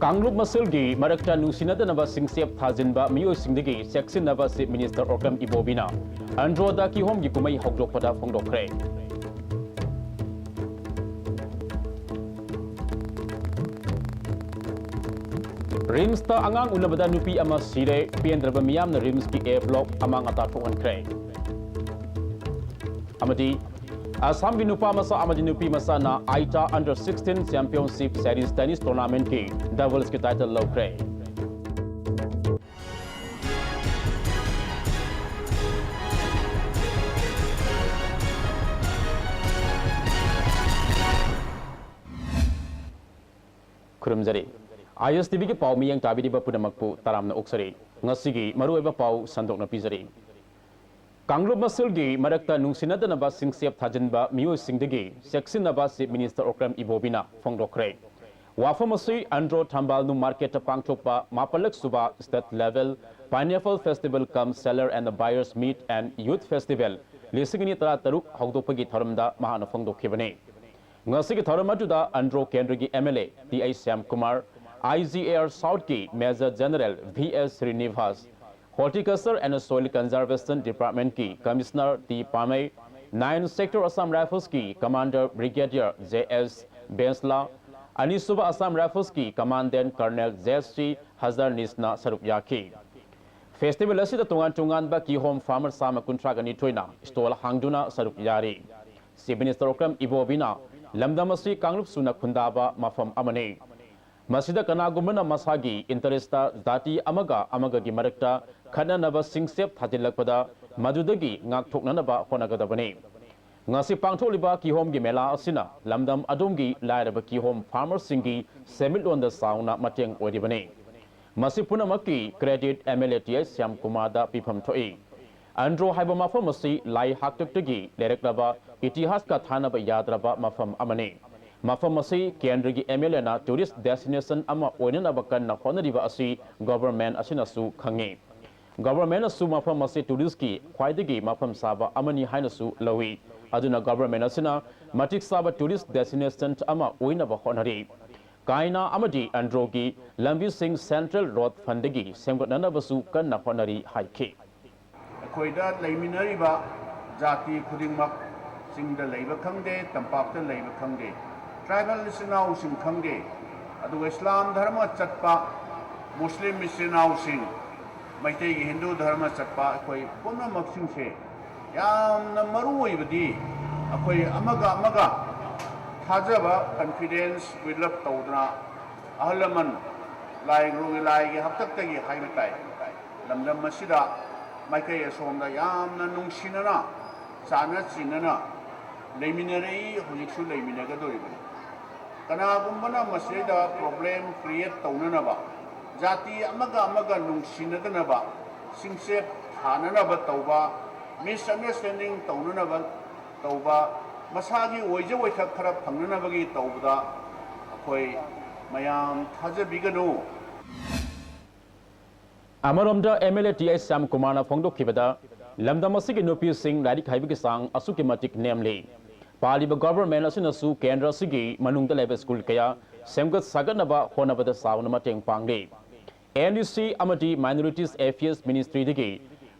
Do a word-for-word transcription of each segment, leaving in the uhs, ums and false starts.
ꯀꯥꯡꯂꯨꯞ ꯃꯁꯦꯜꯒꯤ ꯃꯔꯛꯇ ꯅꯨꯡꯁꯤꯅꯗꯅꯕ ꯁꯤꯡꯆꯦꯞ ꯊꯥꯖꯤꯟꯕ ꯃꯤꯑꯣꯏꯁꯤꯡꯗꯒꯤ ꯆꯦꯛꯁꯤꯟꯅꯕ Chief Minister ꯑꯣꯀ꯭ꯔꯝ ꯏꯕꯣꯕꯤꯅ ꯑꯟꯗ꯭ꯔꯣꯗ ꯀꯤꯍꯣꯝꯒꯤ ꯀꯨꯝꯍꯩ ꯍꯧꯗꯣꯛꯄꯗ ꯐꯣꯡꯗꯣꯛꯈ꯭ꯔꯦ꯫ ꯔꯤꯝꯁꯇ ꯑꯉꯥꯡ ꯎꯅꯕꯗ ꯅꯨꯄꯤ ꯑꯃ ꯁꯤꯔꯦ꯫ ꯄꯦꯟꯗ꯭ꯔꯕ ꯃꯤꯌꯥꯝꯅ ꯔꯤꯝꯁꯀꯤ A block ꯑꯃꯥꯡ ꯑꯇꯥ ꯊꯣꯛꯍꯟꯈ꯭ꯔꯦ꯫ ꯑꯃꯗꯤ ꯑꯁꯥꯝꯒꯤ ꯅꯨꯄꯥ ꯃꯆꯥ ꯑꯃꯗꯤ ꯅꯨꯄꯤ ꯃꯆꯥꯅ ꯑꯥꯏꯇꯥ Under sixteen Championship Series Tennis Tournamentꯀꯤ Doublesꯀꯤ title ꯂꯧꯈ꯭ꯔꯦ꯫ ꯈꯨꯔꯨꯝꯖꯔꯤ꯫ ISTVꯒꯤ ꯄꯥꯎ ꯃꯤꯠꯌꯦꯡ ꯇꯥꯕꯤꯔꯤꯕ ꯄꯨꯝꯅꯃꯛꯄꯨ ꯇꯔꯥꯝꯅ ꯑꯣꯛꯆꯔꯤ꯫ ꯉꯁꯤꯒꯤ ꯃꯔꯨꯑꯣꯏꯕ ꯄꯥꯎ ꯁꯟꯗꯣꯛꯅ ꯄꯤꯖꯔꯤ꯫ ꯀꯥꯡꯂꯨꯞ ꯃꯁꯦꯜꯒꯤ ꯃꯔꯛꯇ ꯅꯨꯡꯁꯤꯅꯗꯅꯕ ꯁꯤꯡꯆꯦꯞ ꯊꯥꯖꯤꯟꯕ ꯃꯤꯑꯣꯏꯁꯤꯡꯗꯒꯤ ꯆꯦꯛꯁꯤꯟꯅꯕ Chief Minister ꯑꯣꯀ꯭ꯔꯝ ꯏꯕꯣꯕꯤꯅ ꯐꯣꯡꯗꯣꯛꯈ꯭ꯔꯦ꯫ ꯋꯥꯐꯝ ꯑꯁꯤ ꯑꯟꯗ꯭ꯔꯣ ꯊꯝꯕꯥꯜ ꯅꯨ marketꯇ ꯄꯥꯡꯊꯣꯛꯄ ꯃꯥꯄꯜꯂꯛ ꯁꯨꯕ State Level Pineapple Festival cum Seller and Buyers Meet and Youth Festival ꯂꯤꯁꯤꯡ ꯑꯅꯤ ꯇꯔꯥꯇꯔꯨꯛ ꯍꯧꯗꯣꯛꯄꯒꯤ ꯊꯧꯔꯝꯗ ꯃꯍꯥꯛꯅ ꯐꯣꯡꯗꯣꯛꯈꯤꯕꯅꯤ꯫ ꯉꯁꯤꯒꯤ ꯊꯧꯔꯝ ꯑꯗꯨꯗ ꯑꯟꯗ꯭ꯔꯣ ꯀꯦꯟꯗ꯭ꯔꯒꯤ MLA TA Shyamkumar, IGAR Southꯀꯤ Major General V S Srinivas, Horticulture and Soil Conservation Departmentꯀꯤ Commissioner T ꯄꯥꯃꯩ, Nine Sector Assam Riflesꯀꯤ Commander Brigadier J S Bensla, ꯑꯅꯤꯁꯨꯕ Assam Riflesꯀꯤ Commandant Colonel J C ꯍꯖꯥꯔꯅꯤꯁꯅ ꯁꯔꯨꯛ ꯌꯥꯈꯤ꯫ Festival ꯑꯁꯤꯗ ꯇꯣꯉꯥꯟ ꯇꯣꯉꯥꯟꯕ ꯀꯤꯍꯣꯝ farmer ꯆꯥꯝꯃ ꯀꯨꯟꯊ꯭ꯔꯥꯒ ꯅꯤꯊꯣꯏꯅ stall ꯍꯥꯡꯗꯨꯅ ꯁꯔꯨꯛ ꯌꯥꯔꯤ꯫ Chief Minister ꯑꯣꯀ꯭ꯔꯝ ꯏꯕꯣꯕꯤꯅ ꯂꯝꯗꯝ ꯑꯁꯤ ꯀꯥꯡꯂꯨꯞ ꯁꯨꯅ ꯈꯨꯟꯗꯥꯕ ꯃꯐꯝ ꯑꯃꯅꯤ꯫ ꯃꯁꯤꯗ ꯀꯅꯥꯒꯨꯝꯕꯅ ꯃꯁꯥꯒꯤ interestꯇ ꯖꯥꯇꯤ ꯑꯃꯒ ꯑꯃꯒꯒꯤ ꯃꯔꯛꯇ ꯈꯠꯅꯅꯕ ꯁꯤꯡꯆꯦꯞ ꯊꯥꯖꯤꯜꯂꯛꯄꯗ ꯃꯗꯨꯗꯒꯤ ꯉꯥꯛꯊꯣꯛꯅꯅꯕ ꯍꯣꯠꯅꯒꯗꯕꯅꯤ꯫ ꯉꯁꯤ ꯄꯥꯡꯊꯣꯛꯂꯤꯕ ꯀꯤꯍꯣꯝꯒꯤ ꯃꯦꯂꯥ ꯑꯁꯤꯅ ꯂꯝꯗꯝ ꯑꯗꯣꯝꯒꯤ ꯂꯥꯏꯔꯕ ꯀꯤꯍꯣꯝ farmerꯁꯤꯡꯒꯤ ꯁꯦꯟꯃꯤꯠꯂꯣꯟꯗ ꯆꯥꯎꯅ ꯃꯇꯦꯡ ꯑꯣꯏꯔꯤꯕꯅꯤ꯫ ꯃꯁꯤ ꯄꯨꯝꯅꯃꯛꯀꯤ credit MLA TA ꯁ꯭ꯌꯥꯝꯀꯨꯃꯥꯔꯗ ꯄꯤꯐꯝ ꯊꯣꯛꯏ꯫ ꯑꯟꯗ꯭ꯔꯣ ꯍꯥꯏꯕ ꯃꯐꯝ ꯑꯁꯤ ꯂꯥꯏ ꯍꯥꯛꯇꯛꯇꯒꯤ ꯂꯩꯔꯛꯂꯕ ꯏꯇꯤꯍꯥꯁꯀ ꯊꯥꯅꯕ ꯌꯥꯗ꯭ꯔꯕ ꯃꯐꯝ ꯑꯃꯅꯤ꯫ ꯃꯐꯝ ꯑꯁꯤ ꯀꯦꯟꯗ꯭ꯔꯒꯤ MLAꯅ tourist destination ꯑꯃ ꯑꯣꯏꯅꯅꯕ ꯀꯟꯅ ꯍꯣꯠꯅꯔꯤꯕ ꯑꯁꯤ government ꯑꯁꯤꯅꯁꯨ ꯈꯪꯏ꯫ Governmentꯅꯁꯨ ꯃꯐꯝ ꯑꯁꯤ touristꯀꯤ ꯈ꯭ꯋꯥꯏꯗꯒꯤ ꯃꯐꯝ ꯆꯥꯕ ꯑꯃꯅꯤ ꯍꯥꯏꯅꯁꯨ ꯂꯧꯏ꯫ ꯑꯗꯨꯅ government ꯑꯁꯤꯅ ꯃꯇꯤꯛ ꯆꯥꯕ tourist destination ꯑꯃ ꯑꯣꯏꯅꯕ ꯍꯣꯠꯅꯔꯤ꯫ ꯀꯥꯏꯅꯥ ꯑꯃꯗꯤ ꯑꯟꯗ꯭ꯔꯣꯒꯤ ꯂꯝꯕꯤꯁꯤꯡ Central Road Fundꯗꯒꯤ ꯁꯦꯝꯒꯠꯅꯅꯕꯁꯨ ꯀꯟꯅ ꯍꯣꯠꯅꯔꯤ ꯍꯥꯏꯈꯤ꯫ ꯑꯩꯈꯣꯏꯗ ꯂꯩꯃꯤꯟꯅꯔꯤꯕ ꯖꯥꯇꯤ ꯈꯨꯗꯤꯡꯃꯛ, ꯆꯤꯡꯗ ꯂꯩꯕ ꯈꯪꯗꯦ, ꯇꯝꯄꯥꯛꯇ ꯂꯩꯕ ꯈꯪꯗꯦ, tribal ꯏꯆꯤꯟ ꯏꯅꯥꯎꯁꯤꯡ ꯈꯪꯗꯦ, ꯑꯗꯨꯒ ꯏꯁꯂꯥꯝ ꯙꯔꯃ ꯆꯠꯄ ꯃꯨꯁꯂꯤꯝ ꯏꯆꯤꯟ ꯏꯅꯥꯎꯁꯤꯡ, ꯃꯩꯇꯩꯒꯤ ꯍꯤꯟꯗꯨ ꯙꯔꯃ ꯆꯠꯄ ꯑꯩꯈꯣꯏ ꯄꯨꯝꯅꯃꯛꯁꯤꯡꯁꯦ ꯌꯥꯝꯅ ꯃꯔꯨ ꯑꯣꯏꯕꯗꯤ ꯑꯩꯈꯣꯏ ꯑꯃꯒ ꯑꯃꯒ ꯊꯥꯖꯕ, confidence build up ꯇꯧꯗꯅ, ꯑꯍꯜ ꯂꯃꯟ ꯂꯥꯏ ꯒꯨꯔꯨꯒꯤ, ꯂꯥꯏꯒꯤ ꯍꯥꯛꯇꯛꯇꯒꯤ ꯍꯥꯏꯕ ꯇꯥꯏ, ꯂꯝꯗꯝ ꯑꯁꯤꯗ ꯃꯥꯏꯀꯩ ꯑꯁꯣꯝꯗ ꯌꯥꯝꯅ ꯅꯨꯡꯁꯤꯅꯅ, ꯆꯥꯟꯅ ꯆꯤꯟꯅꯅ ꯂꯩꯃꯤꯟꯅꯔꯛꯏ, ꯍꯧꯖꯤꯛꯁꯨ ꯂꯩꯃꯤꯟꯅꯒꯗꯧꯔꯤꯕꯅꯤ꯫ ꯀꯅꯥꯒꯨꯝꯕꯅ ꯃꯁꯤꯗ problem create ꯇꯧꯅꯅꯕ, ꯖꯥꯇꯤ ꯑꯃꯒ ꯑꯃꯒ ꯅꯨꯡꯁꯤꯅꯗꯅꯕ, ꯁꯤꯡꯆꯦꯞ ꯊꯥꯅꯅꯕ ꯇꯧꯕ, misunderstanding ꯇꯧꯅꯅꯕ ꯇꯧꯕ, ꯃꯁꯥꯒꯤ ꯑꯣꯏꯖ ꯑꯣꯏꯊꯛ ꯈꯔ ꯐꯪꯅꯅꯕꯒꯤ ꯇꯧꯕꯗ ꯑꯩꯈꯣꯏ ꯃꯌꯥꯝ ꯊꯥꯖꯕꯤꯒꯅꯨ꯫ ꯑꯃꯔꯣꯝꯗ MLA ꯇꯤ ꯑꯩꯆ ꯁ꯭ꯌꯥꯝꯀꯨꯃꯥꯔꯅ ꯐꯣꯡꯗꯣꯛꯈꯤꯕꯗ, ꯂꯝꯗꯝ ꯑꯁꯤꯒꯤ ꯅꯨꯄꯤꯁꯤꯡ ꯂꯥꯏꯔꯤꯛ ꯍꯩꯕꯒꯤ ꯆꯥꯡ ꯑꯁꯨꯛꯀꯤ ꯃꯇꯤꯛ ꯅꯦꯝꯂꯤ꯫ ꯄꯥꯜꯂꯤꯕ government ꯑꯁꯤꯅꯁꯨ ꯀꯦꯟꯗ꯭ꯔ ꯑꯁꯤꯒꯤ ꯃꯅꯨꯡꯗ ꯂꯩꯕ school ꯀꯌꯥ ꯁꯦꯝꯒꯠ ꯁꯥꯒꯠꯅꯕ ꯍꯣꯠꯅꯕꯗ ꯆꯥꯎꯅ ꯃꯇꯦꯡ ꯄꯥꯡꯂꯤ꯫ NEC ꯑꯃꯗꯤ Minorities Affairs Ministryꯗꯒꯤ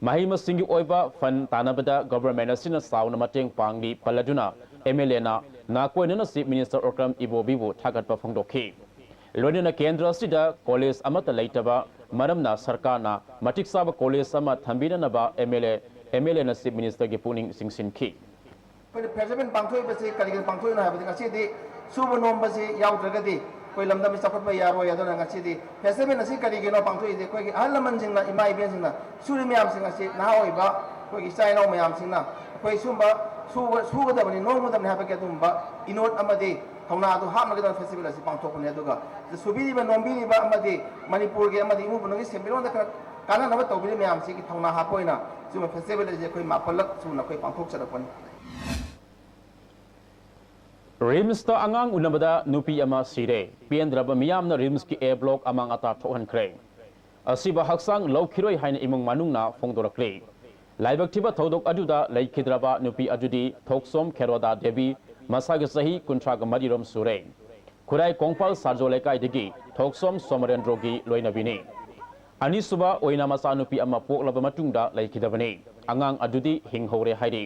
ꯃꯍꯩ ꯃꯁꯤꯡꯒꯤ ꯑꯣꯏꯕ fund ꯇꯥꯟꯅꯕꯗ government ꯑꯁꯤꯅ ꯆꯥꯎꯅ ꯃꯇꯦꯡ ꯄꯥꯡꯂꯤ ꯄꯜꯂꯗꯨꯅ, MLAꯅ ꯅꯥꯀꯣꯏꯅꯅ Chief Minister ꯑꯣꯀ꯭ꯔꯝ ꯏꯕꯣꯕꯤꯕꯨ ꯊꯥꯒꯠꯄ ꯐꯣꯡꯗꯣꯛꯈꯤ꯫ ꯂꯣꯏꯅꯅ ꯀꯦꯟꯗ꯭ꯔ ꯑꯁꯤꯗ college ꯑꯃꯠꯇ ꯂꯩꯇꯕ ꯃꯔꯝꯅ ꯁꯔꯀꯥꯔꯅ ꯃꯇꯤꯛ ꯆꯥꯕ college ꯑꯃ ꯊꯝꯕꯤꯅꯅꯕ MLA, MLAꯅ Chief Ministerꯒꯤ ꯄꯨꯛꯅꯤꯡ ꯆꯤꯡꯁꯤꯟꯈꯤ꯫ ꯑꯩꯈꯣꯏꯅ festival ꯄꯥꯡꯊꯣꯛꯏꯕꯁꯤ ꯀꯔꯤꯒꯤꯅ ꯄꯥꯡꯊꯣꯛꯏꯅꯣ ꯍꯥꯏꯕꯗꯤ, ꯉꯁꯤꯗꯤ ꯁꯨꯕ ꯅꯣꯝꯕꯁꯤ ꯌꯥꯎꯗ꯭ꯔꯒꯗꯤ ꯑꯩꯈꯣꯏ ꯂꯝꯗꯝꯁꯤ ꯆꯥꯎꯈꯠꯄ ꯌꯥꯔꯣꯏ꯫ ꯑꯗꯨꯅ ꯉꯁꯤꯗꯤ festival ꯑꯁꯤ ꯀꯔꯤꯒꯤꯅꯣ ꯄꯥꯡꯊꯣꯛꯏꯁꯦ? ꯑꯩꯈꯣꯏꯒꯤ ꯑꯍꯜ ꯂꯃꯟꯁꯤꯡꯅ, ꯏꯃꯥ ꯏꯕꯦꯟꯁꯤꯡꯅ ꯁꯨꯔꯤ ꯃꯌꯥꯝꯁꯤꯡ ꯑꯁꯤ ꯅꯍꯥ ꯑꯣꯏꯕ ꯑꯩꯈꯣꯏꯒꯤ ꯏꯆꯥ ꯏꯅꯥꯎ ꯃꯌꯥꯝꯁꯤꯡꯅ ꯑꯩꯈꯣꯏ ꯁꯨꯝꯕ ꯁꯨꯕ-, ꯁꯨꯒꯗꯕꯅꯤ, ꯅꯣꯝꯒꯗꯕꯅꯤ ꯍꯥꯏꯕꯒꯤ ꯑꯗꯨꯒꯨꯝꯕ ꯏꯅꯣꯠ ꯑꯃꯗꯤ ꯊꯧꯅꯥ ꯑꯗꯨ ꯍꯥꯞꯅꯒꯗꯕ festival ꯑꯁꯤ ꯄꯥꯡꯊꯣꯛꯄꯅꯤ꯫ ꯑꯗꯨꯒ ꯁꯨꯕꯤꯔꯤꯕ, ꯅꯣꯝꯕꯤꯔꯤꯕ ꯑꯃꯗꯤ ꯃꯅꯤꯄꯨꯔꯒꯤ ꯑꯃꯗꯤ ꯏꯃꯨꯡ ꯃꯅꯨꯡꯒꯤ ꯁꯦꯟꯃꯤꯠꯂꯣꯟꯗ ꯈꯔ ꯀꯥꯟꯅꯅꯕ ꯇꯧꯕꯤꯔꯤꯕ ꯃꯌꯥꯝꯁꯤꯒꯤ ꯊꯧꯅꯥ ꯍꯥꯞꯄ ꯑꯣꯏꯅ ꯁꯤꯒꯨꯝꯕ festival ꯑꯁꯤ ꯑꯩꯈꯣꯏ ꯃꯥꯄꯜꯂꯛ ꯁꯨꯅ ꯑꯩꯈꯣꯏ ꯄꯥꯡꯊꯣꯛꯆꯔꯛꯄꯅꯤ꯫ RIMSꯇ ꯑꯉꯥꯡ ꯎꯅꯕꯗ ꯅꯨꯄꯤ ꯑꯃ ꯁꯤꯔꯦ꯫ ꯄꯦꯟꯗ꯭ꯔꯕ ꯃꯤꯌꯥꯝꯅ RIMSꯀꯤ A block ꯑꯃꯥꯡ ꯑꯇꯥ ꯊꯣꯛꯍꯟꯈ꯭ꯔꯦ꯫ ꯑꯁꯤꯕ ꯍꯛꯆꯥꯡ ꯂꯧꯈꯤꯔꯣꯏ ꯍꯥꯏꯅ ꯏꯃꯨꯡ ꯃꯅꯨꯡꯅ ꯐꯣꯡꯗꯣꯔꯛꯂꯤ꯫ ꯂꯥꯏꯕꯛ ꯊꯤꯕ ꯊꯧꯗꯣꯛ ꯑꯗꯨꯗ ꯂꯩꯈꯤꯗ꯭ꯔꯕ ꯅꯨꯄꯤ ꯑꯗꯨꯗꯤ ꯊꯣꯛꯆꯣꯝ ꯈꯦꯔꯣꯗꯥ ꯗꯦꯕꯤ, ꯃꯁꯥꯒꯤ ꯆꯍꯤ ꯀꯨꯟꯊ꯭ꯔꯥꯒ ꯃꯔꯤꯔꯣꯝ ꯁꯨꯔꯦ꯫ ꯈꯨꯔꯥꯏ ꯀꯣꯡꯄꯥꯜ ꯁꯥꯔꯖꯣ ꯂꯩꯀꯥꯏꯗꯒꯤ ꯊꯣꯛꯁꯣꯝ ꯁꯣꯃꯔꯦꯟꯗ꯭ꯔꯣꯒꯤ ꯂꯣꯏꯅꯕꯤꯅꯤ꯫ ꯑꯅꯤꯁꯨꯕ ꯑꯣꯏꯅ ꯃꯆꯥꯅꯨꯄꯤ ꯑꯃ ꯄꯣꯛꯂꯕ ꯃꯇꯨꯡꯗ ꯂꯩꯈꯤꯗꯕꯅꯤ꯫ ꯑꯉꯥꯡ ꯑꯗꯨꯗꯤ ꯍꯤꯡꯍꯧꯔꯦ ꯍꯥꯏꯔꯤ꯫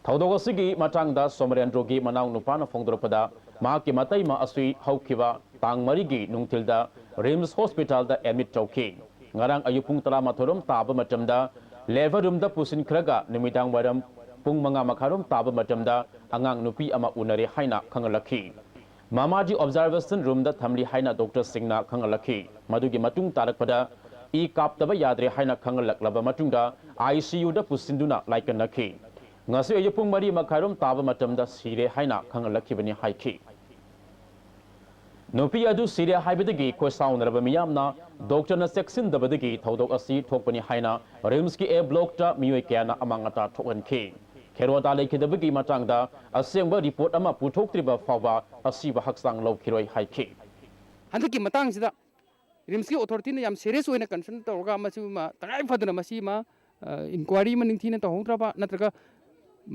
ꯊꯧꯗꯣꯛ ꯑꯁꯤꯒꯤ ꯃꯇꯥꯡꯗ ꯁꯣꯃꯔꯦꯟꯗ꯭ꯔꯣꯒꯤ ꯃꯅꯥꯎ ꯅꯨꯄꯥꯅ ꯐꯣꯡꯗꯣꯔꯛꯄꯗ, ꯃꯍꯥꯛꯀꯤ ꯃꯇꯩꯃ ꯑꯁꯤ ꯍꯧꯈꯤꯕ ꯇꯥꯡ ꯃꯔꯤꯒꯤ ꯅꯨꯡꯊꯤꯜꯗ ꯔꯤꯝꯁ ꯍꯣꯁꯄꯤꯇꯥꯜꯗ ꯑꯦꯗꯃꯤꯠ ꯇꯧꯈꯤ꯫ ꯉꯔꯥꯡ ꯑꯌꯨꯛ ꯄꯨꯡ ꯇꯔꯥꯃꯥꯊꯣꯏ ꯔꯣꯝ ꯇꯥꯕ ꯃꯇꯝꯗ ꯂꯦꯕꯔ ꯔꯨꯝꯗ ꯄꯨꯁꯤꯟꯈ꯭ꯔꯒ ꯅꯨꯃꯤꯗꯥꯡ ꯋꯥꯏꯔꯝ ꯄꯨꯡ ꯃꯉꯥ ꯃꯈꯥꯏ ꯔꯣꯝ ꯇꯥꯕ ꯃꯇꯝꯗ ꯑꯉꯥꯡ ꯅꯨꯄꯤ ꯑꯃ ꯎꯅꯔꯦ ꯍꯥꯏꯅ ꯈꯪꯍꯜꯂꯛꯈꯤ꯫ ꯃꯃꯥꯗꯤ ꯑꯣꯕꯖꯥꯔꯕꯦꯁꯟ ꯔꯨꯝꯗ ꯊꯝꯂꯤ ꯍꯥꯏꯅ ꯗꯣꯛꯇꯔꯁꯤꯡꯅ ꯈꯪꯍꯜꯂꯛꯈꯤ꯫ ꯃꯗꯨꯒꯤ ꯃꯇꯨꯡ ꯇꯥꯔꯛꯄꯗ ꯏ ꯀꯥꯞꯇꯕ ꯌꯥꯗ꯭ꯔꯦ ꯍꯥꯏꯅ ꯈꯪꯍꯜꯂꯛꯂꯕ ꯃꯇꯨꯡꯗ ꯑꯥꯏ ꯁꯤ ꯌꯨꯗ ꯄꯨꯁꯤꯟꯗꯨꯅ ꯂꯥꯏꯀꯠꯅꯈꯤ꯫ ꯉꯁꯤ ꯑꯌꯨꯛ ꯄꯨꯡ ꯃꯔꯤ ꯃꯈꯥꯏꯔꯣꯝ ꯇꯥꯕ ꯃꯇꯝꯗ ꯁꯤꯔꯦ ꯍꯥꯏꯅ ꯈꯪꯍꯜꯂꯛꯈꯤꯕꯅꯤ ꯍꯥꯏꯈꯤ꯫ ꯅꯨꯄꯤ ꯑꯗꯨ ꯁꯤꯔꯦ ꯍꯥꯏꯕꯗꯒꯤ ꯈꯣꯏꯁꯥꯎꯅꯔꯕ ꯃꯤꯌꯥꯝꯅ ꯗꯣꯛꯇꯔꯅ ꯆꯦꯛꯁꯤꯟꯗꯕꯗꯒꯤ ꯊꯧꯗꯣꯛ ꯑꯁꯤ ꯊꯣꯛꯄꯅꯤ ꯍꯥꯏꯅ ꯔꯤꯝꯁꯀꯤ ꯑꯦ ꯕ꯭ꯂꯣꯛꯇ ꯃꯤꯑꯣꯏ ꯀꯌꯥꯅ ꯑꯃꯥꯡ ꯑꯇꯥ ꯊꯣꯛꯍꯟꯈꯤ꯫ ꯈꯦꯔꯣꯗꯥ ꯂꯩꯈꯤꯗꯕꯒꯤ ꯃꯇꯥꯡꯗ ꯑꯁꯦꯡꯕ ꯔꯤꯄꯣꯔꯠ ꯑꯃ ꯄꯨꯊꯣꯛꯇ꯭ꯔꯤꯕ ꯐꯥꯎꯕ ꯑꯁꯤꯕ ꯍꯛꯆꯥꯡ ꯂꯧꯈꯤꯔꯣꯏ ꯍꯥꯏꯈꯤ꯫ ꯍꯟꯗꯛꯀꯤ ꯃꯇꯥꯡꯁꯤꯗ ꯔꯤꯝꯁꯀꯤ ꯑꯣꯊꯣꯔꯤꯇꯤꯅ ꯌꯥꯝ ꯁꯦꯔꯤꯌꯁ ꯑꯣꯏꯅ ꯀꯟꯁꯔꯟ ꯇꯧꯔꯒ ꯃꯁꯤꯃ ꯇꯉꯥꯏ ꯐꯗꯅ ꯃꯁꯤꯃ ꯏꯟꯀ꯭ꯋꯥꯏꯔꯤ ꯑꯃ ꯅꯤꯡꯊꯤꯅ ꯇꯧꯍꯧꯗ꯭ꯔꯕ ꯅꯠꯇ꯭ꯔꯒ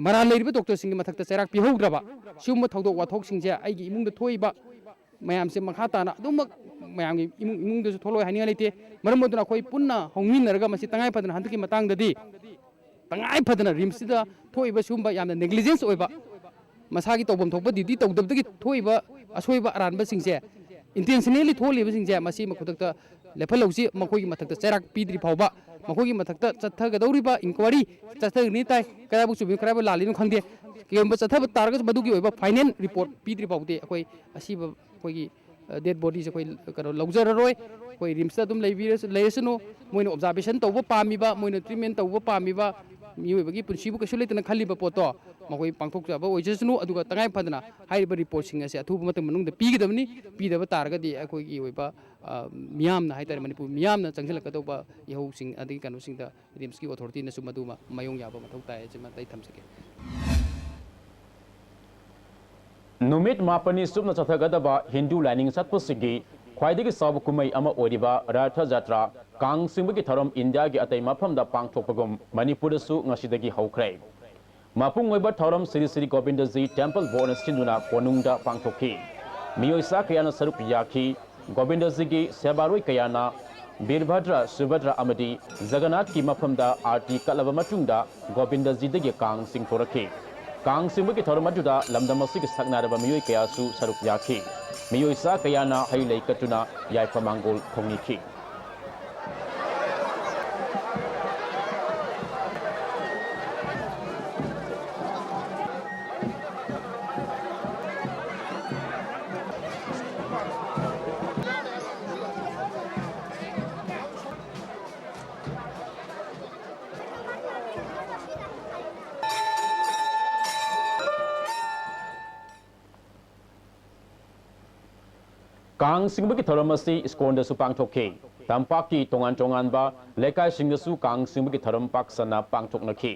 ꯃꯔꯥꯜ ꯂꯩꯔꯤꯕ ꯗꯣꯛꯇꯔꯁꯤꯡꯒꯤ ꯃꯊꯛꯇ ꯆꯩꯔꯥꯛ ꯄꯤꯍꯧꯗ꯭ꯔꯕ ꯁꯤꯒꯨꯝꯕ ꯊꯧꯗꯣꯛ ꯋꯥꯊꯣꯛꯁꯤꯡꯁꯦ ꯑꯩꯒꯤ ꯏꯃꯨꯡꯗ ꯊꯣꯛꯏꯕ ꯃꯌꯥꯝꯁꯦ ꯃꯈꯥ ꯇꯥꯅ ꯑꯗꯨꯃꯛ ꯃꯌꯥꯝꯒꯤ ꯏꯃꯨꯡ ꯏꯃꯨꯡꯗꯁꯨ ꯊꯣꯛꯂꯛꯑꯣꯏ ꯍꯥꯏꯅꯤꯡꯉꯥꯏ ꯂꯩꯇꯦ꯫ ꯃꯔꯝ ꯑꯗꯨꯅ ꯑꯩꯈꯣꯏ ꯄꯨꯟꯅ ꯍꯧꯃꯤꯟꯅꯔꯒ ꯃꯁꯤ ꯇꯉꯥꯏ ꯐꯗꯅ ꯍꯟꯗꯛꯀꯤ ꯃꯇꯥꯡꯗꯗꯤ ꯇꯉꯥꯏ ꯐꯗꯅ ꯔꯤꯝꯁꯁꯤꯗ ꯊꯣꯛꯏꯕ ꯁꯤꯒꯨꯝꯕ ꯌꯥꯝꯅ ꯅꯦꯒ꯭ꯂꯤꯖꯦꯟꯁ ꯑꯣꯏꯕ ꯃꯁꯥꯒꯤ ꯇꯧꯐꯝ ꯊꯣꯛꯄ ꯗ꯭ꯌꯨꯇꯤ ꯇꯧꯗꯕꯗꯒꯤ ꯊꯣꯛꯏꯕ ꯑꯁꯣꯏꯕ ꯑꯔꯥꯟꯕꯁꯤꯡꯁꯦ ꯏꯟꯇꯦꯟꯁꯅꯦꯜꯂꯤ ꯊꯣꯛꯍꯜꯂꯤꯕꯁꯤꯡꯁꯦ ꯃꯁꯤ ꯈꯨꯗꯛꯇ ꯂꯦꯞꯍꯜꯍꯧꯁꯤ꯫ ꯃꯈꯣꯏꯒꯤ ꯃꯊꯛꯇ ꯆꯩꯔꯥꯛ ꯄꯤꯗ꯭ꯔꯤ ꯐꯥꯎꯕ ꯃꯈꯣꯏꯒꯤ ꯃꯊꯛꯇ ꯆꯠꯊꯒꯗꯧꯔꯤꯕ ꯏꯟꯀ꯭ꯋꯥꯏꯔꯤ ꯆꯠꯊꯒꯅꯤ ꯇꯥꯏ꯫ ꯀꯗꯥꯏꯕꯨ ꯆꯨꯝꯃꯤꯅꯣ ꯀꯗꯥꯏꯕꯨ ꯂꯥꯜꯂꯤꯅꯣ ꯈꯪꯗꯦ꯫ ꯀꯩꯒꯨꯝꯕ ꯆꯠꯊꯕ ꯇꯥꯔꯒꯁꯨ ꯃꯗꯨꯒꯤ ꯑꯣꯏꯕ ꯐꯥꯏꯅꯦꯜ ꯔꯤꯄꯣꯔꯠ ꯄꯤꯗ꯭ꯔꯤ ꯐꯥꯎꯕꯗꯤ ꯑꯩꯈꯣꯏ ꯑꯁꯤꯕ ꯑꯩꯈꯣꯏꯒꯤ ꯗꯦꯗ ꯕꯣꯗꯤꯁꯦ ꯑꯩꯈꯣꯏ ꯀꯩꯅꯣ ꯂꯧꯖꯔꯔꯣꯏ꯫ ꯑꯩꯈꯣꯏ ꯔꯤꯝꯁꯇ ꯑꯗꯨꯝ ꯂꯩꯕꯤꯔꯁ- ꯂꯩꯔꯁꯅꯨ꯫ ꯃꯣꯏꯅ ꯑꯣꯕꯖꯥꯔꯕꯦꯁꯟ ꯇꯧꯕ ꯄꯥꯝꯃꯤꯕ ꯃꯣꯏꯅ ꯇ꯭ꯔꯤꯠꯃꯦꯟ ꯇꯧꯕ ꯄꯥꯝꯃꯤꯕ ꯃꯤꯑꯣꯏꯕꯒꯤ ꯄꯨꯟꯁꯤꯕꯨ ꯀꯩꯁꯨ ꯂꯩꯇꯅ ꯈꯜꯂꯤꯕ ꯄꯣꯠꯇꯣ ꯃꯈꯣꯏ ꯄꯥꯡꯊꯣꯛꯆꯕ ꯑꯣꯏꯖꯁꯅꯨ꯫ ꯑꯗꯨꯒ ꯇꯉꯥꯏ ꯐꯗꯅ ꯍꯥꯏꯔꯤꯕ ꯔꯤꯄꯣꯔꯠꯁꯤꯡ ꯑꯁꯦ ꯑꯊꯨꯕ ꯃꯇꯝ ꯃꯅꯨꯡꯗ ꯄꯤꯒꯗꯕꯅꯤ꯫ ꯄꯤꯗꯕ ꯇꯥꯔꯒꯗꯤ ꯑꯩꯈꯣꯏꯒꯤ ꯑꯣꯏꯕ ꯃꯤꯌꯥꯝꯅ ꯍꯥꯏꯇꯥꯔꯦ ꯃꯅꯤꯄꯨꯔ ꯃꯤꯌꯥꯝꯅ ꯆꯪꯁꯤꯜꯂꯛꯀꯗꯧꯕ ꯏꯍꯧꯁꯤꯡ ꯑꯗꯒꯤ ꯀꯩꯅꯣꯁꯤꯡꯗ ꯔꯤꯝꯁꯀꯤ ꯑꯣꯊꯣꯔꯤꯇꯤꯅꯁꯨ ꯃꯗꯨꯃ ꯃꯥꯌꯣꯡ ꯌꯥꯕ ꯃꯊꯧ ꯇꯥꯏ ꯍꯥꯏꯁꯤꯃ ꯑꯩ ꯊꯝꯖꯒꯦ꯫ ꯅꯨꯃꯤꯠ ꯃꯥꯄꯟꯅꯤ ꯆꯨꯞꯅ ꯆꯠꯊꯒꯗꯕ ꯍꯤꯟꯗꯨ ꯂꯥꯏꯅꯤꯡ ꯆꯠꯄꯁꯤꯡꯒꯤ ꯈ꯭ꯋꯥꯏꯗꯒꯤ ꯆꯥꯎꯕ ꯀꯨꯝꯍꯩ ꯑꯃ ꯑꯣꯏꯔꯤꯕ ꯔꯊ ꯖꯇ꯭ꯔꯥ ꯀꯥꯡ ꯆꯤꯡꯕꯒꯤ ꯊꯧꯔꯝ ꯏꯟꯗꯤꯌꯥꯒꯤ ꯑꯇꯩ ꯃꯐꯝꯗ ꯄꯥꯡꯊꯣꯛꯄꯒꯨꯝ ꯃꯅꯤꯄꯨꯔꯗꯁꯨ ꯉꯁꯤꯗꯒꯤ ꯍꯧꯈ꯭ꯔꯦ꯫ ꯃꯄꯨꯡ ꯑꯣꯏꯕ ꯊꯧꯔꯝ ꯁ꯭ꯔꯤ ꯁ꯭ꯔꯤ ꯒꯣꯕꯤꯟꯗꯖꯤ ꯇꯦꯝꯄꯜ ꯕꯣꯔꯗꯅ ꯁꯤꯟꯗꯨꯅ ꯀꯣꯅꯨꯡꯗ ꯄꯥꯡꯊꯣꯛꯈꯤ꯫ ꯃꯤꯑꯣꯏ ꯆꯥ ꯀꯌꯥꯅ ꯁꯔꯨꯛ ꯌꯥꯈꯤ꯫ ꯒꯣꯕꯤꯟꯗꯖꯤꯒꯤ ꯁꯦꯕꯥꯔꯣꯏ ꯀꯌꯥꯅ ꯕꯤꯔꯚꯗ꯭ꯔ, ꯁꯨꯚꯗ꯭ꯔ ꯑꯃꯗꯤ ꯖꯒꯟꯅꯥꯊꯀꯤ ꯃꯐꯝꯗ ꯑꯥꯔꯇꯤ ꯀꯠꯂꯕ ꯃꯇꯨꯡꯗ ꯒꯣꯕꯤꯟꯗꯖꯤꯗꯒꯤ ꯀꯥꯡ ꯆꯤꯡꯊꯣꯔꯛꯈꯤ꯫ ꯀꯥꯡ ꯆꯤꯡꯕꯒꯤ ꯊꯧꯔꯝ ꯑꯗꯨꯗ ꯂꯝꯗꯝ ꯑꯁꯤꯒꯤ ꯁꯛꯅꯥꯏꯔꯕ ꯃꯤꯑꯣꯏ ꯀꯌꯥꯁꯨ ꯁꯔꯨꯛ ꯌꯥꯈꯤ꯫ ꯃꯤꯑꯣꯏ ꯆꯥ ꯀꯌꯥꯅ ꯍꯩ ꯂꯩ ꯀꯠꯇꯨꯅ ꯌꯥꯏꯐ ꯃꯥꯡꯒꯣꯜ ꯊꯧꯅꯤꯈꯤ꯫ ꯀꯥꯡ ꯆꯤꯡꯕꯒꯤ ꯊꯧꯔꯝ ꯑꯁꯤ ꯁ꯭ꯀꯣꯟꯗꯁꯨ ꯄꯥꯡꯊꯣꯛꯈꯤ꯫ ꯇꯝꯄꯥꯛꯀꯤ ꯇꯣꯉꯥꯟ ꯇꯣꯉꯥꯟꯕ ꯂꯩꯀꯥꯏꯁꯤꯡꯗꯁꯨ ꯀꯥꯡ ꯆꯤꯡꯕꯒꯤ ꯊꯧꯔꯝ ꯄꯥꯛ ꯁꯟꯅ ꯄꯥꯡꯊꯣꯛꯅꯈꯤ꯫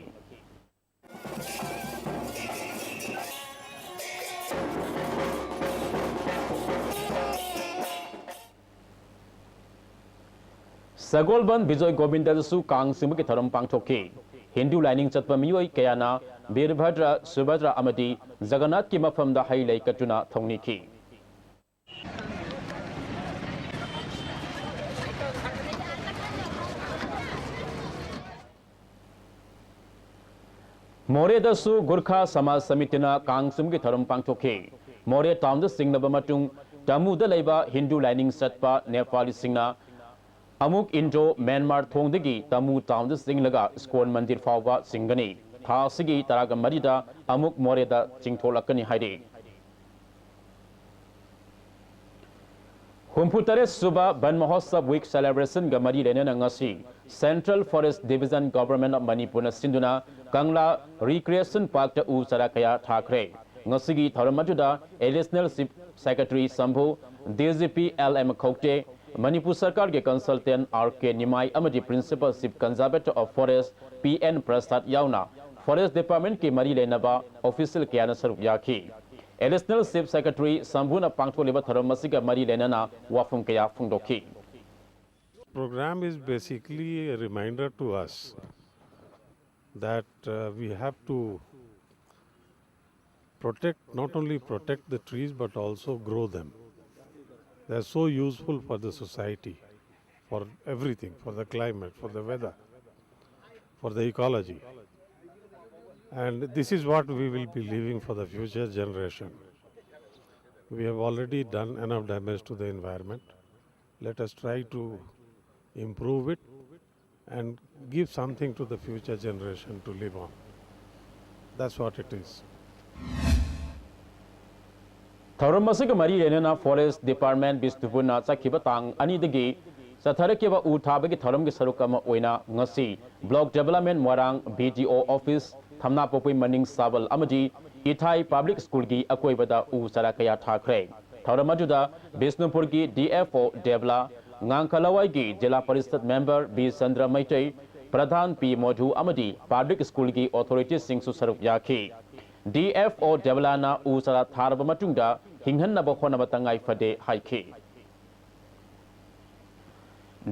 ꯁꯒꯣꯜꯕꯟ ꯕꯤꯖꯣꯏ ꯒꯣꯕꯤꯟꯗꯗꯁꯨ ꯀꯥꯡ ꯆꯤꯡꯕꯒꯤ ꯊꯧꯔꯝ ꯄꯥꯡꯊꯣꯛꯈꯤ꯫ ꯍꯤꯟꯗꯨ ꯂꯥꯏꯅꯤꯡ ꯆꯠꯄ ꯃꯤꯑꯣꯏ ꯀꯌꯥꯅ ꯕꯤꯔꯚꯗ꯭ꯔ, ꯁꯨꯚꯗ꯭ꯔ ꯑꯃꯗꯤ ꯖꯒꯟꯅꯥꯊꯀꯤ ꯃꯐꯝꯗ ꯍꯩ ꯂꯩ ꯀꯠꯇꯨꯅ ꯊꯧꯅꯤꯈꯤ꯫ ꯃꯣꯔꯦꯗꯁꯨ ꯒꯨꯔꯈꯥ ꯁꯃꯥꯖ ꯁꯃꯤꯇꯤꯅ ꯀꯥꯡ ꯆꯤꯡꯕꯒꯤ ꯊꯧꯔꯝ ꯄꯥꯡꯊꯣꯛꯈꯤ꯫ ꯃꯣꯔꯦ ꯇꯥꯎꯟꯗ ꯆꯤꯡꯂꯕ ꯃꯇꯨꯡ, ꯇꯃꯨꯗ ꯂꯩꯕ ꯍꯤꯟꯗꯨ ꯂꯥꯏꯅꯤꯡ ꯆꯠꯄ ꯅꯦꯄꯥꯂꯤꯁꯤꯡꯅ ꯑꯃꯨꯛ ꯏꯟꯗꯣ ꯃ꯭ꯌꯥꯟꯃꯥꯔ ꯊꯣꯡꯗꯒꯤ ꯇꯃꯨ ꯇꯥꯎꯟꯗ ꯆꯤꯡꯂꯒ ꯏꯁꯀꯣꯟ ꯃꯟꯗꯤꯔ ꯐꯥꯎꯕ ꯆꯤꯡꯒꯅꯤ꯫ ꯊꯥ ꯑꯁꯤꯒꯤ ꯇꯔꯥꯒ ꯃꯔꯤꯗ ꯑꯃꯨꯛ ꯃꯣꯔꯦꯗ ꯆꯤꯡꯊꯣꯛꯂꯛꯀꯅꯤ ꯍꯥꯏꯔꯤ꯫ ꯍꯨꯝꯐꯨ ꯇꯔꯦꯠ ꯁꯨꯕ ꯕꯟ ꯃꯍꯣꯠꯁꯕ ꯋꯤꯛ ꯁꯦꯂꯦꯕ꯭ꯔꯦꯁꯟꯒ ꯃꯔꯤ ꯂꯩꯅꯅ ꯉꯁꯤ Central Forest Division, Government of ꯃꯅꯤꯄꯨꯔꯅ ꯁꯤꯟꯗꯨꯅ ꯀꯪꯂꯥ ꯔꯤꯀ꯭ꯔꯤꯌꯦꯁꯟ ꯄꯥꯔꯛꯇ ꯎ ꯆꯥꯔꯥ ꯀꯌꯥ ꯊꯥꯈ꯭ꯔꯦ꯫ ꯉꯁꯤꯒꯤ ꯊꯧꯔꯝ ꯑꯗꯨꯗ Additional Chief Secretary ꯁꯝꯚꯨ, D G P L M ꯈꯧꯇꯦ, Manipur ꯁꯔꯀꯥꯔꯒꯤ consultant R K ꯅꯤꯃꯥꯏ ꯑꯃꯗꯤ Principal Chief Conservator of Forest P N ꯄ꯭ꯔꯁꯥꯗ ꯌꯥꯎꯅ Forest Department ꯀꯤ ꯃꯔꯤ ꯂꯩꯅꯕ official ꯀꯌꯥꯅ ꯁꯔꯨꯛ ꯌꯥꯈꯤ꯫ Additional Chief Secretary ꯁꯝꯚꯨꯅ ꯄꯥꯡꯊꯣꯛꯂꯤꯕ ꯊꯧꯔꯝ ꯑꯁꯤꯒ ꯃꯔꯤ ꯂꯩꯅꯅ ꯋꯥꯐꯝ ꯀꯌꯥ ꯐꯣꯡꯗꯣꯛꯈꯤ꯫ Program is basically a reminder to us that, uh, we have to protect, not only protect the trees, but also grow them. They are so useful for the society, for everything, for the climate, for the weather, for the ecology. And this is what we will be leaving for the future generation. We have already done enough damage to the environment. Let us try to improve it and give something to the future generation to live on. That's what it is. ꯊꯧꯔꯝ ꯑꯁꯤꯒ ꯃꯔꯤ ꯂꯩꯅꯅ Forest Department ꯕꯤꯁꯅꯨꯄꯨꯔꯅ ꯆꯠꯈꯤꯕ ꯇꯥꯡ ꯑꯅꯤꯗꯒꯤ ꯆꯠꯊꯔꯛꯈꯤꯕ ꯎ ꯊꯥꯕꯒꯤ ꯊꯧꯔꯝꯒꯤ ꯁꯔꯨꯛ ꯑꯃ ꯑꯣꯏꯅ ꯉꯁꯤ Block Development ꯃꯣꯏꯔꯥꯡ, B D O Office, ꯊꯝꯅꯥꯄꯣꯛꯄꯤ ꯃꯅꯤꯡ ꯁꯥꯕꯜ ꯑꯃꯗꯤ ꯏꯊꯥꯏ Public Schoolꯒꯤ ꯑꯀꯣꯏꯕꯗ ꯎ ꯆꯥꯔꯥ ꯀꯌꯥ ꯊꯥꯈ꯭ꯔꯦ꯫ ꯊꯧꯔꯝ ꯑꯗꯨꯗ ꯕꯤꯁꯅꯨꯄꯨꯔꯒꯤ D F O ꯗꯦꯕꯂꯥ, ꯉꯥꯡꯈ ꯂꯋꯥꯏꯒꯤ ꯖꯤꯂꯥ ꯄꯔꯤꯁꯠ member ꯕꯤ ꯆꯟꯗ꯭ꯔ ꯃꯩꯇꯩ, ꯄ꯭ꯔꯙꯥꯟ ꯄꯤ ꯃꯣꯙꯨ ꯑꯃꯗꯤ Public Schoolꯒꯤ authorityꯁꯤꯡꯁꯨ ꯁꯔꯨꯛ ꯌꯥꯈꯤ꯫ D F O ꯗꯦꯕꯂꯥꯅ ꯎ ꯆꯥꯔꯥ ꯊꯥꯔꯕ ꯃꯇꯨꯡꯗ ꯍꯤꯡꯍꯟꯅꯕ ꯍꯣꯠꯅꯕ ꯇꯉꯥꯏ ꯐꯗꯦ ꯍꯥꯏꯈꯤ꯫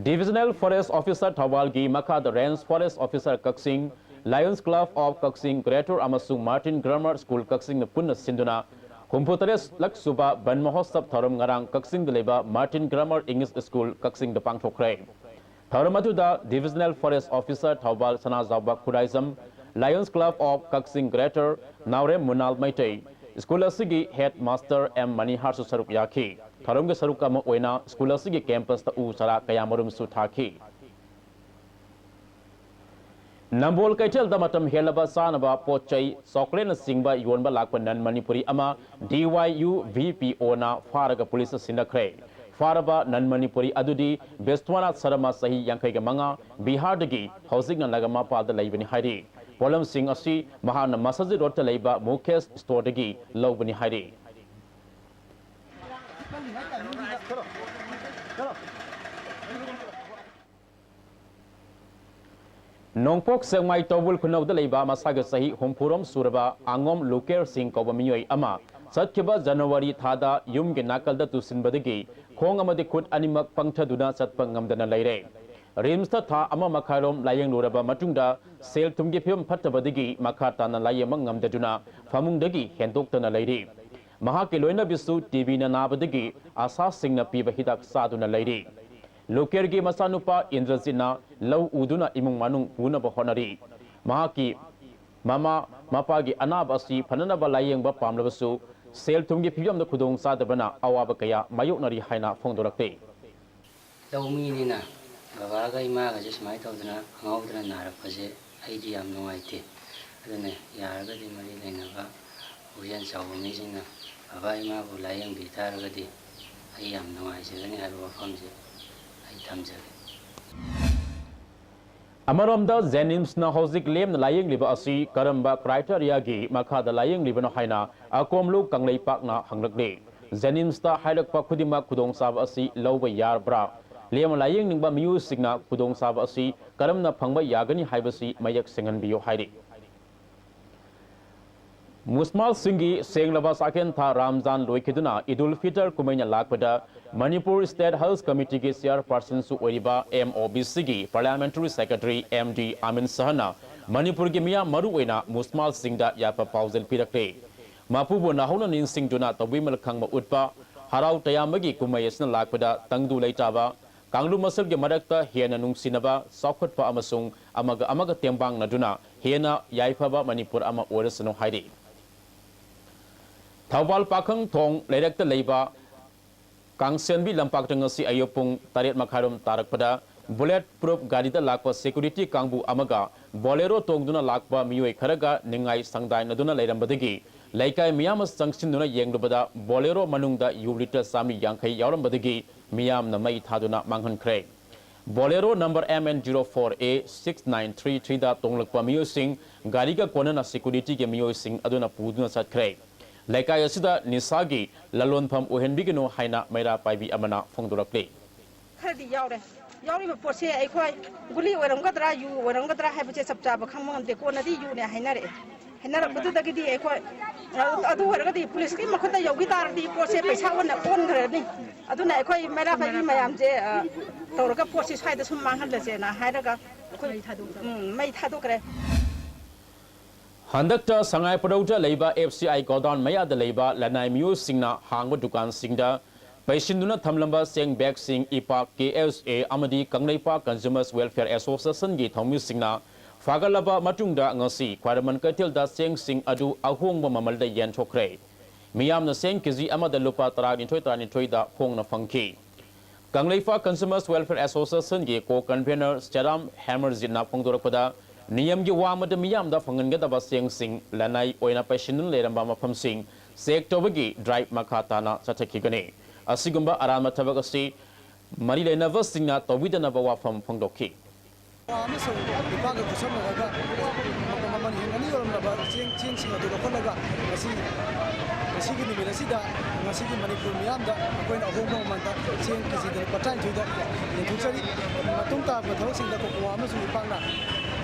Divisional Forest Officer ꯊꯧꯕꯥꯜꯒꯤ ꯃꯈꯥꯗ Range Forest Officer Kakching, Lions Club of Kakching Greater ꯑꯃꯁꯨꯡ Martin Grammar School ꯀꯛꯆꯤꯡꯅ ꯄꯨꯟꯅ ꯁꯤꯟꯗꯨꯅ ꯍꯨꯝꯐꯨꯇꯔꯦꯠꯂꯛ ꯁꯨꯕ ꯕꯟ ꯃꯍꯣꯠꯁꯕ ꯊꯧꯔꯝ ꯉꯔꯥꯡ ꯀꯛꯆꯤꯡꯗ ꯂꯩꯕ Martin Grammar English School ꯀꯛꯆꯤꯡꯗ ꯄꯥꯡꯊꯣꯛꯈ꯭ꯔꯦ꯫ ꯊꯧꯔꯝ ꯑꯗꯨꯗ Divisional Forest Officer Thoubal Sanajaoba Khuraijam, Lions Club of Kakching Greater Naorem Munal Meitei, school ꯑꯁꯤꯒꯤ head master M ꯃꯅꯤꯍꯥꯔꯁꯨ ꯁꯔꯨꯛ ꯌꯥꯈꯤ꯫ ꯊꯧꯔꯝꯒꯤ ꯁꯔꯨꯛ ꯑꯃ ꯑꯣꯏꯅ ꯁ꯭ꯀꯨꯜ ꯑꯁꯤꯒꯤ campusꯇ ꯎ ꯆꯥꯔꯥ ꯀꯌꯥꯃꯔꯨꯝꯁꯨ ꯊꯥꯈꯤ꯫ ꯅꯝꯕꯣꯜ ꯀꯩꯊꯦꯜꯗ ꯃꯇꯝ ꯍꯦꯜꯂꯕ ꯆꯥꯅꯕ ꯄꯣꯠ ꯆꯩ, ꯆꯣꯀ꯭ꯂꯦꯠꯅꯆꯤꯡꯕ ꯌꯣꯟꯕ ꯂꯥꯛꯄ non Manipuri ꯑꯃ D Y U V P Oꯅ ꯐꯥꯔꯒ ꯄꯨꯂꯤꯁꯇ ꯁꯤꯟꯅꯈ꯭ꯔꯦ꯫ ꯐꯥꯔꯕ non Manipuri ꯑꯗꯨꯗꯤ ꯕꯤꯁ꯭ꯋꯥꯅꯥꯊ ꯁꯔꯃ, ꯆꯍꯤ ꯌꯥꯡꯈꯩꯒ ꯃꯉꯥ, ꯕꯤꯍꯥꯔꯗꯒꯤ, ꯍꯧꯖꯤꯛꯅ ꯅꯥꯒꯥꯃꯄꯥꯜꯗ ꯂꯩꯕꯅꯤ ꯍꯥꯏꯔꯤ꯫ ꯄꯣꯠꯂꯝꯁꯤꯡ ꯑꯁꯤ ꯃꯍꯥꯛꯅ ꯃꯁꯖꯤꯗ ꯔꯣꯗꯇ ꯂꯩꯕ ꯃꯨꯀꯦꯁ ꯁ꯭ꯇꯣꯔꯗꯒꯤ ꯂꯧꯕꯅꯤ ꯍꯥꯏꯔꯤ꯫ ꯅꯣꯡꯄꯣꯛ ꯁꯦꯛꯃꯥꯏ ꯇꯧꯕꯨꯜ ꯈꯨꯅꯧꯗ ꯂꯩꯕ ꯃꯁꯥꯒꯤ ꯆꯍꯤ ꯍꯨꯝꯐꯨꯔꯣꯝ ꯁꯨꯔꯕ ꯑꯉꯣꯝ ꯂꯨꯀꯦꯔ ꯁꯤꯡ ꯀꯧꯕ ꯃꯤꯑꯣꯏ ꯑꯃ ꯆꯠꯈꯤꯕ ꯖꯅꯋꯥꯔꯤ ꯊꯥꯗ ꯌꯨꯝꯒꯤ ꯅꯥꯀꯜꯗ ꯇꯨꯁꯤꯟꯕꯗꯒꯤ ꯈꯣꯡ ꯑꯃꯗꯤ ꯈꯨꯠ ꯑꯅꯤꯃꯛ ꯄꯪꯊꯗꯨꯅ ꯆꯠꯄ ꯉꯝꯗꯅ ꯂꯩꯔꯦ꯫ ꯔꯤꯝꯁꯇ ꯊꯥ ꯑꯃ ꯃꯈꯥꯏꯔꯣꯝ ꯂꯥꯌꯦꯡꯂꯨꯔꯕ ꯃꯇꯨꯡꯗ ꯁꯦꯜ ꯊꯨꯝꯒꯤ ꯐꯤꯕꯝ ꯐꯠꯇꯕꯗꯒꯤ ꯃꯈꯥ ꯇꯥꯅ ꯂꯥꯌꯦꯡꯕ ꯉꯝꯗꯗꯨꯅ ꯐꯃꯨꯡꯗꯒꯤ ꯍꯦꯟꯗꯣꯛꯇꯅ ꯂꯩꯔꯤ꯫ ꯃꯍꯥꯛꯀꯤ ꯂꯣꯏꯅꯕꯤꯁꯨ ꯇꯤꯕꯤꯅ ꯅꯥꯕꯗꯒꯤ ꯑꯁꯥꯁꯤꯡꯅ ꯄꯤꯕ ꯍꯤꯗꯥꯛ ꯆꯥꯗꯨꯅ ꯂꯩꯔꯤ꯫ ꯂꯣꯀꯦꯜꯒꯤ ꯃꯆꯥꯅꯨꯄꯥ ꯏꯟꯗ꯭ꯔꯖꯤꯠꯅ ꯂꯧ ꯎꯗꯨꯅ ꯏꯃꯨꯡ ꯃꯅꯨꯡ ꯄꯨꯅꯕ ꯍꯣꯠꯅꯔꯤ꯫ ꯃꯍꯥꯛꯀꯤ ꯃꯃꯥ ꯃꯄꯥꯒꯤ ꯑꯅꯥꯕ ꯑꯁꯤ ꯐꯅꯅꯕ ꯂꯥꯌꯦꯡꯕ ꯄꯥꯝꯂꯕꯁꯨ ꯁꯦꯜ ꯊꯨꯝꯒꯤ ꯐꯤꯕꯝꯗ ꯈꯨꯗꯣꯡ ꯆꯥꯗꯕꯅ ꯑꯋꯥꯕ ꯀꯌꯥ ꯃꯥꯌꯣꯛꯅꯔꯤ ꯍꯥꯏꯅ ꯐꯣꯡꯗꯣꯔꯛꯂꯤ꯫ ꯂꯧꯃꯤꯅꯤꯅ ꯕꯕꯥꯒ ꯏꯃꯥꯒꯁꯦ ꯁꯨꯃꯥꯏꯅ ꯇꯧꯗꯅ ꯈꯪꯍꯧꯗꯅ ꯅꯥꯔꯛꯄꯁꯦ ꯑꯩꯗꯤ ꯌꯥꯝ ꯅꯨꯡꯉꯥꯏꯇꯦ꯫ ꯑꯗꯨꯅ ꯌꯥꯔꯒꯗꯤ ꯃꯔꯤ ꯂꯩꯅꯕ ꯄꯨꯛꯆꯦꯜ ꯆꯥꯎꯕ ꯃꯤꯁꯤꯡꯅ ꯕꯕꯥ ꯏꯃꯥꯕꯨ ꯂꯥꯏꯌꯦꯡꯕꯤ ꯇꯥꯔꯒꯗꯤ ꯑꯩ ꯌꯥꯝ ꯅꯨꯡꯉꯥꯏꯖꯒꯅꯤ ꯍꯥꯏꯕ ꯋꯥꯐꯝꯁꯦ ꯑꯩ ꯊꯝꯖꯒꯦ꯫ ꯑꯃꯔꯣꯝꯗ ꯖꯦꯅꯤꯝꯁꯅ ꯍꯧꯖꯤꯛ ꯂꯦꯝꯅ ꯂꯥꯌꯦꯡꯂꯤꯕ ꯑꯁꯤ ꯀꯔꯝꯕ ꯀ꯭ꯔꯥꯏꯇꯦꯔꯤꯌꯥꯒꯤ ꯃꯈꯥꯗ ꯂꯥꯌꯦꯡꯂꯤꯕꯅꯣ ꯍꯥꯏꯅ ꯑꯀꯣꯝꯂꯨ ꯀꯪꯂꯩꯄꯥꯛꯅ ꯍꯪꯂꯛꯂꯤ꯫ ꯖꯦꯅꯤꯝꯁꯇ ꯍꯥꯏꯔꯛꯄ ꯈꯨꯗꯤꯡꯃꯛ ꯈꯨꯗꯣꯡꯆꯥꯕ ꯑꯁꯤ ꯂꯧꯕ ꯌꯥꯔꯕ꯭ꯔꯥ? ꯂꯦꯝꯅ ꯂꯥꯌꯦꯡꯅꯤꯡꯕ ꯃꯤꯑꯣꯏꯁꯤꯡꯅ ꯈꯨꯗꯣꯡꯆꯥꯕ ꯑꯁꯤ ꯀꯔꯝꯅ ꯐꯪꯕ ꯌꯥꯒꯅꯤ ꯍꯥꯏꯕꯁꯤ ꯃꯌꯦꯛ ꯁꯦꯡꯍꯟꯕꯤꯌꯨ ꯍꯥꯏꯔꯤ꯫ ꯃꯨꯁꯃꯥꯜꯁꯤꯡꯒꯤ ꯁꯦꯡꯂꯕ ꯆꯥꯛꯍꯦꯟ ꯊꯥ ꯔꯥꯝꯖꯥꯟ ꯂꯣꯏꯈꯤꯗꯨꯅ ꯏꯗꯨꯜ ꯐꯤꯇꯔ ꯀꯨꯝꯍꯩꯅ ꯂꯥꯛꯄꯗ ꯃꯅꯤꯄꯨꯔ ꯁ꯭ꯇꯦꯠ ꯍꯖ ꯀꯃꯤꯇꯤꯒꯤ ꯆꯤꯌꯔꯄꯥꯔꯁꯟꯁꯨ ꯑꯣꯏꯔꯤꯕ ꯑꯦꯝ ꯑꯣ ꯕꯤ ꯁꯤꯒꯤ ꯄꯥꯔꯂꯤꯌꯥꯃꯦꯟꯇꯔꯤ ꯁꯦꯀ꯭ꯔꯦꯇꯔꯤ ꯑꯦꯝ ꯗꯤ ꯑꯃꯤꯟ ꯁꯍꯥꯅ ꯃꯅꯤꯄꯨꯔꯒꯤ ꯃꯤꯌꯥꯝ ꯃꯔꯨꯑꯣꯏꯅ ꯃꯨꯁꯃꯥꯜꯁꯤꯡꯗ ꯌꯥꯏꯐ ꯄꯥꯎꯖꯦꯜ ꯄꯤꯔꯛꯂꯦ꯫ ꯃꯄꯨꯕꯨ ꯅꯧꯍꯧꯅ ꯅꯤꯡꯁꯤꯡꯗꯨꯅ ꯇꯧꯕꯤꯃꯜ ꯈꯪꯕ ꯎꯠꯄ, ꯍꯔꯥꯎ ꯇꯌꯥꯝꯕꯒꯤ ꯀꯨꯝꯍꯩ ꯑꯁꯤꯅ ꯂꯥꯛꯄꯗ ꯇꯪꯗꯨ ꯂꯩꯇꯥꯕ, ꯀꯥꯡꯂꯨꯞ ꯃꯁꯦꯜꯒꯤ ꯃꯔꯛꯇ ꯍꯦꯟꯅ ꯅꯨꯡꯁꯤꯅꯕ, ꯆꯥꯎꯈꯠꯄ ꯑꯃꯁꯨꯡ ꯑꯃꯒ ꯑꯃꯒ ꯇꯦꯡꯕꯥꯡꯅꯗꯨꯅ ꯍꯦꯟꯅ ꯌꯥꯏꯐꯕ ꯃꯅꯤꯄꯨꯔ ꯑꯃ ꯑꯣꯏꯔꯁꯅꯨ ꯍꯥꯏꯔꯤ꯫ ꯊꯧꯕꯥꯜ ꯄꯥꯈꯪ ꯊꯣꯡ ꯂꯩꯔꯛꯇ ꯂꯩꯕ ꯀꯥꯡꯁꯦꯟꯕꯤ ꯂꯝꯄꯥꯛꯇ ꯉꯁꯤ ꯑꯌꯨꯛ ꯄꯨꯡ ꯇꯔꯦꯠ ꯃꯈꯥꯏꯔꯣꯝ ꯇꯥꯔꯛꯄꯗ ꯕꯨꯂꯦꯠ ꯄ꯭ꯔꯨꯞ ꯒꯥꯔꯤꯗ ꯂꯥꯛꯄ ꯁꯦꯀ꯭ꯌꯨꯔꯤꯇꯤ ꯀꯥꯡꯕꯨ ꯑꯃꯒ ꯕꯣꯂꯦꯔꯣ ꯇꯣꯡꯗꯨꯅ ꯂꯥꯛꯄ ꯃꯤꯑꯣꯏ ꯈꯔꯒ ꯅꯤꯡꯉꯥꯏ ꯁꯪꯗꯥꯏꯅꯗꯨꯅ ꯂꯩꯔꯝꯕꯗꯒꯤ ꯂꯩꯀꯥꯏ ꯃꯤꯌꯥꯝ ꯑꯃ ꯆꯪꯁꯤꯟꯗꯨꯅ ꯌꯦꯡꯂꯨꯕꯗ ꯕꯣꯂꯦꯔꯣ ꯃꯅꯨꯡꯗ ꯌꯨ ꯂꯤꯇꯔ ꯆꯥꯝꯃꯔꯤ ꯌꯥꯡꯈꯩ ꯌꯥꯎꯔꯝꯕꯗꯒꯤ ꯃꯤꯌꯥꯝꯅ ꯃꯩ ꯊꯥꯗꯨꯅ ꯃꯥꯡꯍꯟꯈ꯭ꯔꯦ꯫ Bolero number M N zero four A six nine three three ꯗ ꯇꯣꯡꯂꯛꯄ ꯃꯤꯑꯣꯏꯁꯤꯡ ꯒꯥꯔꯤꯒ ꯀꯣꯟꯅꯅ ꯁꯦꯀ꯭ꯌꯨꯔꯤꯇꯤꯒꯤ ꯃꯤꯑꯣꯏꯁꯤꯡ ꯑꯗꯨꯅ ꯄꯨꯗꯨꯅ ꯆꯠꯈ꯭ꯔꯦ꯫ ꯂꯩꯀꯥꯏ ꯑꯁꯤꯗ ꯅꯤꯁꯥꯒꯤ ꯂꯂꯣꯟꯐꯝ ꯑꯣꯏꯍꯟꯕꯤꯒꯅꯨ ꯍꯥꯏꯅ ꯃꯩꯔꯥ ꯄꯥꯏꯕꯤ ꯑꯃꯅ ꯐꯣꯡꯗꯣꯔꯛꯂꯤ꯫ ꯈꯔꯗꯤ ꯌꯥꯎꯔꯦ꯫ ꯌꯥꯎꯔꯤꯕ ꯄꯣꯠꯁꯦ ꯑꯩꯈꯣꯏ ꯒꯨꯂꯤ ꯑꯣꯏꯔꯝꯒꯗ꯭ꯔꯥ, ꯌꯨ ꯑꯣꯏꯔꯝꯒꯗ꯭ꯔꯥ ꯍꯥꯏꯕꯁꯦ ꯆꯞ ꯆꯥꯕ ꯈꯪꯕ ꯉꯝꯗꯦ꯫ ꯀꯣꯟꯅꯗꯤ ꯌꯨꯅꯦ ꯍꯥꯏꯅꯔꯛꯑꯦ꯫ ꯍꯥꯏꯅꯔꯛꯄꯗꯨꯗꯒꯤꯗꯤ ꯑꯩꯈꯣꯏ, ꯑ, ꯑꯗꯨ ꯑꯣꯏꯔꯒꯗꯤ ꯄꯨꯂꯤꯁꯀꯤ ꯃꯈꯨꯠꯇ ꯌꯧꯈꯤ ꯇꯥꯔꯗꯤ ꯄꯣꯠꯁꯦ ꯄꯩꯁꯥ ꯑꯣꯟꯅ ꯑꯣꯟꯈ꯭ꯔꯅꯤ꯫ ꯑꯗꯨꯅ ꯑꯩꯈꯣꯏ ꯃꯩꯔꯥ ꯄꯥꯏꯕꯤ ꯃꯌꯥꯝꯁꯦ, ꯑ, ꯇꯧꯔꯒ ꯄꯣꯠꯁꯤ ꯁ꯭ꯋꯥꯏꯗ ꯁꯨꯝ ꯃꯥꯡꯍꯜꯂꯁꯦꯅ ꯍꯥꯏꯔꯒ ꯑꯩꯈꯣꯏ, ꯎꯝ, ꯃꯩ ꯊꯥꯗꯣꯛꯈ꯭ꯔꯦ꯫ ꯍꯟꯗꯛꯇ ꯁꯉꯥꯏ ꯄꯨꯔꯧꯗ ꯂꯩꯕ F C I godown ꯃꯌꯥꯗ ꯂꯩꯕ ꯂꯅꯥꯏ ꯃꯤꯑꯣꯏꯁꯤꯡꯅ ꯍꯥꯡꯕ ꯗꯨꯀꯥꯟꯁꯤꯡꯗ ꯄꯩꯁꯤꯟꯗꯨꯅ ꯊꯝꯂꯝꯕ ꯆꯦꯡ ꯕꯦꯒꯁꯤꯡ ꯏꯄꯥꯛ K S A ꯑꯃꯗꯤ ꯀꯪꯂꯩꯄꯥꯛ Consumers Welfare Associationꯒꯤ ꯊꯧꯃꯤꯁꯤꯡꯅ ꯐꯥꯒꯠꯂꯕ ꯃꯇꯨꯡꯗ ꯉꯁꯤ ꯈ꯭ꯋꯥꯏꯔꯝꯕꯟ ꯀꯩꯊꯦꯜꯗ ꯆꯦꯡꯁꯤꯡ ꯑꯗꯨ ꯑꯍꯣꯡꯕ ꯃꯃꯜꯗ ꯌꯦꯟꯊꯣꯛꯈ꯭ꯔꯦ꯫ ꯃꯤꯌꯥꯝꯅ ꯆꯦꯡ ꯀꯦꯖꯤ ꯑꯃꯗ ꯂꯨꯄꯥ ꯇꯔꯥꯅꯤꯊꯣꯏ ꯇꯔꯥꯅꯤꯊꯣꯏꯗ ꯍꯣꯡꯅ ꯐꯪꯈꯤ꯫ ꯀꯪꯂꯩꯄꯥꯛ Consumers Welfare Associationꯒꯤ co-convener ꯆꯦꯔꯥꯝ ꯍꯦꯃꯔꯖꯤꯠꯅ ꯐꯣꯡꯗꯣꯔꯛꯄꯗ, ꯅꯤꯌꯝꯒꯤ ꯋꯥꯡꯃꯗ ꯃꯤꯌꯥꯝꯗ ꯐꯪꯍꯟꯒꯗꯕ ꯆꯦꯡꯁꯤꯡ ꯂꯅꯥꯏ ꯑꯣꯏꯅ ꯄꯩꯁꯤꯟꯗꯨꯅ ꯂꯩꯔꯝꯕ ꯃꯐꯝꯁꯤꯡ ꯆꯦꯛ ꯇꯧꯕꯒꯤ ꯗ꯭ꯔꯥꯏꯚ ꯃꯈꯥ ꯇꯥꯅ ꯆꯠꯊꯈꯤꯒꯅꯤ꯫ ꯑꯁꯤꯒꯨꯝꯕ ꯑꯔꯥꯟꯕ ꯊꯕꯛ ꯑꯁꯤ ꯃꯔꯤ ꯂꯩꯅꯕꯁꯤꯡꯅ ꯇꯧꯕꯤꯗꯅꯕ ꯋꯥꯐꯝ ꯐꯣꯡꯗꯣꯛꯈꯤ꯫ ꯑꯃꯁꯨꯡ ꯂꯨꯄꯥꯒ ꯈꯨꯠꯁꯝꯅꯔꯒ ꯃꯃꯜ ꯍꯦꯟꯒꯠꯅ ꯌꯣꯜꯂꯝꯂꯕ ꯆꯦꯡ ꯆꯦꯡꯁꯤꯡ ꯑꯗꯨ ꯂꯧꯈꯠꯂꯒ ꯉꯁꯤ, ꯉꯁꯤꯒꯤ ꯅꯨꯃꯤꯠ ꯑꯁꯤꯗ ꯉꯁꯤꯒꯤ ꯃꯅꯤꯄꯨꯔ ꯃꯤꯌꯥꯝꯗ ꯑꯩꯈꯣꯏꯅ ꯑꯍꯣꯡꯕ ꯃꯃꯜꯗ ꯆꯦꯡ ꯀꯦꯖꯤꯗ ꯂꯨꯄꯥ ꯇꯔꯥꯅꯤꯊꯣꯏꯗ ꯌꯦꯟꯊꯣꯛꯆꯔꯤ꯫ ꯃꯇꯨꯡ ꯇꯥꯔꯛꯄ ꯊꯕꯛꯁꯤꯡꯗ ꯀꯣꯀꯣꯋꯥ ꯑꯃꯁꯨꯡ ꯂꯨꯄꯥꯅ